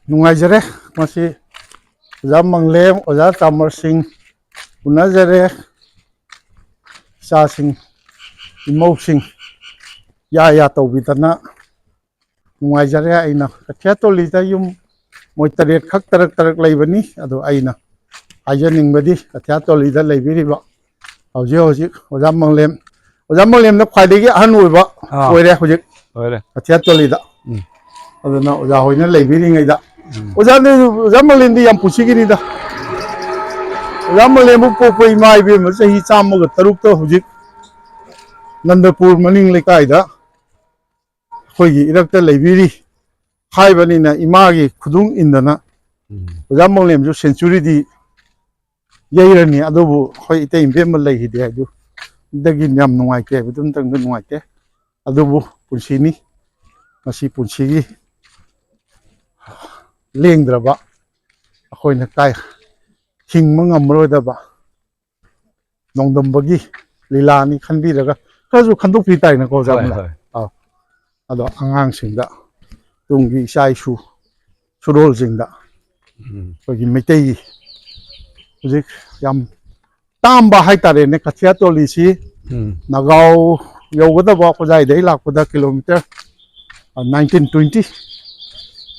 ꯅꯨꯡꯉꯥꯏꯖꯔꯦ꯫ ꯉꯁꯤ ꯑꯣꯖꯥ ꯃꯪꯂꯦꯝ, ꯑꯣꯖꯥ ꯆꯥꯃꯔ ꯁꯤꯡ ꯎꯅꯖꯔꯦ꯫ ꯏꯆꯥꯁꯤꯡ, ꯏꯃꯧꯁꯤꯡ ꯌꯥ ꯌꯥ ꯇꯧꯕꯤꯗꯅ ꯅꯨꯡꯉꯥꯏꯖꯔꯦ꯫ ꯑꯩꯅ ꯀꯊꯤꯌꯥꯇꯣꯂꯤꯗ ꯌꯨꯝ ꯃꯣꯏ ꯇꯔꯦꯠ ꯈꯛ, ꯇꯔꯛ ꯇꯔꯛ ꯂꯩꯕꯅꯤ꯫ ꯑꯗꯣ ꯑꯩꯅ ꯍꯥꯏꯖꯅꯤꯡꯕꯗꯤ ꯀꯊꯤꯌꯥꯇꯣꯂꯤꯗ ꯂꯩꯕꯤꯔꯤꯕ ꯍꯧꯖꯤꯛ ꯍꯧꯖꯤꯛ ꯑꯣꯖꯥ ꯃꯪꯂꯦꯝ, ꯑꯣꯖꯥ ꯃꯪꯂꯦꯝꯅ ꯈ꯭ꯋꯥꯏꯗꯒꯤ ꯑꯍꯟ ꯑꯣꯏꯕ ꯑꯥ꯫ ꯑꯣꯏꯔꯦ ꯍꯧꯖꯤꯛ ꯑꯣꯏꯔꯦ꯫ ꯀꯊꯤꯌꯥꯇꯣꯂꯤꯗ꯫ ꯎꯝ꯫ ꯑꯗꯨꯅ ꯑꯣꯖꯥ ꯍꯣꯏꯅ ꯂꯩꯕꯤꯔꯤꯉꯩꯗ ꯎꯝ꯫ ꯑꯣꯖꯥꯗꯤ, ꯑꯣꯖꯥ ꯃꯪꯂꯦꯝꯗꯤ ꯌꯥꯝ ꯄꯨꯟꯁꯤꯒꯤꯅꯤꯗ꯫ ꯑꯣꯖꯥ ꯃꯪꯂꯦꯝꯕꯨ ꯄꯣꯛꯄ ꯏꯃꯥ ꯏꯕꯦꯝꯃ ꯆꯍꯤ ꯆꯥꯝꯃꯒ ꯇꯔꯨꯛꯇ ꯍꯧꯖꯤꯛ ꯅꯟꯗꯄꯨꯔ ꯃꯅꯤꯡ ꯂꯩꯀꯥꯏꯗ ꯑꯩꯈꯣꯏꯒꯤ ꯏꯔꯛꯇ ꯂꯩꯕꯤꯔꯤ ꯍꯥꯏꯕꯅꯤꯅ ꯏꯃꯥꯒꯤ ꯈꯨꯗꯨꯡ ꯏꯟꯗꯅ ꯎꯝ꯫ ꯑꯣꯖꯥ ꯃꯪꯂꯦꯝꯁꯨ ꯁꯦꯟꯆꯨꯔꯤꯗꯤ ꯌꯩꯔꯅꯤ, ꯑꯗꯨꯕꯨ ꯑꯩꯈꯣꯏ ꯏꯇꯩ ꯏꯕꯦꯝꯃ ꯂꯩꯈꯤꯗꯦ ꯍꯥꯏꯗꯨꯗꯒꯤ ꯌꯥꯝ ꯅꯨꯡꯉꯥꯏꯇꯦ ꯍꯥꯏꯕꯗꯨ ꯑꯝꯇꯪꯗꯤ ꯅꯨꯡꯉꯥꯏꯇꯦ꯫ ꯑꯗꯨꯕꯨ ꯄꯨꯟꯁꯤꯅꯤ, ꯃꯁꯤ ꯄꯨꯟꯁꯤꯒꯤ ꯂꯦꯡꯗ꯭ꯔꯕ, ꯑꯩꯈꯣꯏꯅ ꯀꯥꯏ ꯍꯤꯡꯕ ꯉꯝꯃꯔꯣꯏꯗꯕ ꯅꯣꯡꯗꯝꯕꯒꯤ ꯂꯤꯂꯥꯅꯤ ꯈꯟꯕꯤꯔꯒ ꯈꯔꯁꯨ ꯈꯟꯗꯣꯛꯄꯤ ꯇꯥꯏꯅꯀꯣ, ꯑꯣꯖꯥ ꯍꯣꯏ, ꯃꯪꯂꯦꯝ? ꯍꯣꯏ꯫ ꯑꯥꯎ꯫ ꯑꯗꯣ ꯑꯉꯥꯡꯁꯤꯡꯗ, ꯇꯨꯡꯒꯤ ꯏꯆꯥ ꯏꯁꯨ ꯁꯨꯔꯣꯜꯁꯤꯡꯗ ꯎꯝ꯫ ꯑꯩꯈꯣꯏꯒꯤ ꯃꯩꯇꯩꯒꯤ ꯍꯧꯖꯤꯛ ꯌꯥꯝ ꯇꯥꯝꯕ ꯍꯥꯏꯇꯥꯔꯦꯅꯦ, ꯀꯊꯤꯌꯥ ꯇꯣꯂꯤꯁꯤ ꯎꯝ꯫ ꯅꯒꯥꯎ ꯌꯧꯒꯗꯕ ꯈꯣꯖꯥꯏꯗꯒꯤ ꯂꯥꯛꯄꯗ ꯀꯤꯂꯣꯃꯤꯇꯔ ꯅꯥꯏꯟꯇꯤꯟ ꯇ꯭ꯋꯦꯟꯇꯤ,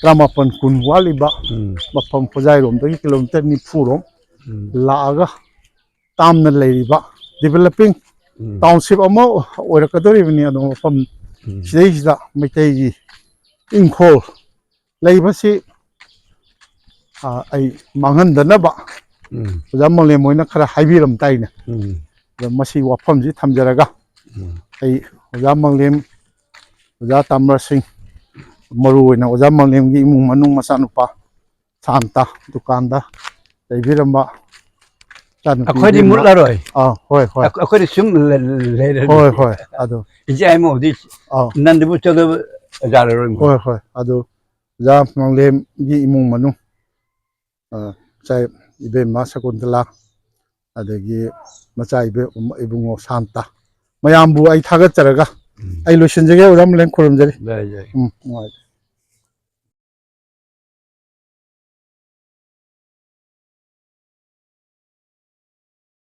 ꯇꯔꯥꯃꯥꯄꯟ ꯀꯨꯟ ꯋꯥꯠꯂꯤꯕ ꯎꯝ꯫ ꯃꯐꯝ, ꯈꯣꯖꯥꯏꯔꯣꯝꯗꯒꯤ ꯀꯤꯂꯣꯃꯤꯇꯔ ꯅꯤꯐꯨꯔꯣꯝ ꯎꯝ꯫ ꯂꯥꯛꯑꯒ ꯇꯥꯝꯅ ꯂꯩꯔꯤꯕ developing ꯎꯝ꯫ township ꯑꯃ ꯑꯣꯏꯔꯛꯀꯗꯧꯔꯤꯕꯅꯤ꯫ ꯑꯗꯣ ꯃꯐꯝ ꯎꯝ꯫ ꯁꯤꯗꯩꯁꯤꯗ ꯃꯩꯇꯩꯒꯤ ꯏꯪꯈꯣꯜ ꯂꯩꯕꯁꯤ, ꯑ, ꯑꯩ ꯃꯥꯡꯍꯟꯗꯅꯕ ꯎꯝ꯫ ꯑꯣꯖꯥ ꯃꯪꯂꯦꯝ ꯍꯣꯏꯅ ꯈꯔ ꯍꯥꯏꯕꯤꯔꯝ ꯇꯥꯏꯅꯦ꯫ ꯎꯝ꯫ ꯑꯗꯣ ꯃꯁꯤ ꯋꯥꯐꯝꯁꯤ ꯊꯝꯖꯔꯒ ꯎꯝ꯫ ꯑꯩ ꯑꯣꯖꯥ ꯃꯪꯂꯦꯝ, ꯑꯣꯖꯥ ꯇꯥꯃꯔꯁꯤꯡ, ꯃꯔꯨ ꯑꯣꯏꯅ ꯑꯣꯖꯥ ꯃꯪꯂꯦꯝꯒꯤ ꯏꯃꯨꯡ ꯃꯅꯨꯡ, ꯃꯆꯥꯅꯨꯄꯥ ꯁꯥꯟꯇ, ꯗꯨꯀꯥꯟꯗ ꯂꯩꯕꯤꯔꯝꯕ ꯏꯆꯥꯅꯨꯄꯤ ꯑꯩꯈꯣꯏꯗꯤ ꯏꯕꯦꯝꯃ꯫ ꯃꯨꯠꯂꯔꯣꯏ꯫ ꯑꯥ, ꯍꯣꯏ, ꯍꯣꯏ꯫ ꯑꯩꯈꯣꯏꯗꯤ ꯁꯨꯝ ꯂꯩ-, ꯂꯩꯔꯅꯤ꯫ ꯍꯣꯏ, ꯍꯣꯏ, ꯑꯗꯨ꯫ ꯏꯆꯦ ꯍꯥꯏꯃ ꯍꯧꯖꯤꯛ ꯑꯥ꯫ ꯅꯟꯗꯤꯕꯨ ꯆꯠꯂꯕ ꯌꯥꯔꯔꯣꯏ꯫ ꯍꯣꯏ, ꯍꯣꯏ, ꯑꯗꯨ꯫ ꯑꯣꯖꯥ ꯃꯪꯂꯦꯝꯒꯤ ꯏꯃꯨꯡ ꯃꯅꯨꯡ, ꯑ, ꯏꯆꯥ ꯏꯕꯦꯝꯃ ꯁꯀꯨꯟꯇꯂꯥ, ꯑꯗꯒꯤ ꯃꯆꯥ ꯏꯕꯦ-, ꯏꯕꯨꯡꯉꯣ ꯁꯥꯟꯇ, ꯃꯌꯥꯝꯕꯨ ꯑꯩ ꯊꯥꯒꯠꯆꯔꯒ ꯎꯝ꯫ ꯑꯩ ꯂꯣꯏꯁꯤꯟꯖꯒꯦ꯫ ꯑꯣꯖꯥ ꯃꯪꯂꯦꯝ ꯈꯨꯔꯨꯝꯖꯔꯤ꯫ ꯌꯥꯏ, ꯌꯥꯏ꯫ ꯎꯝ, ꯅꯨꯡꯉꯥꯏꯖꯔꯦ꯫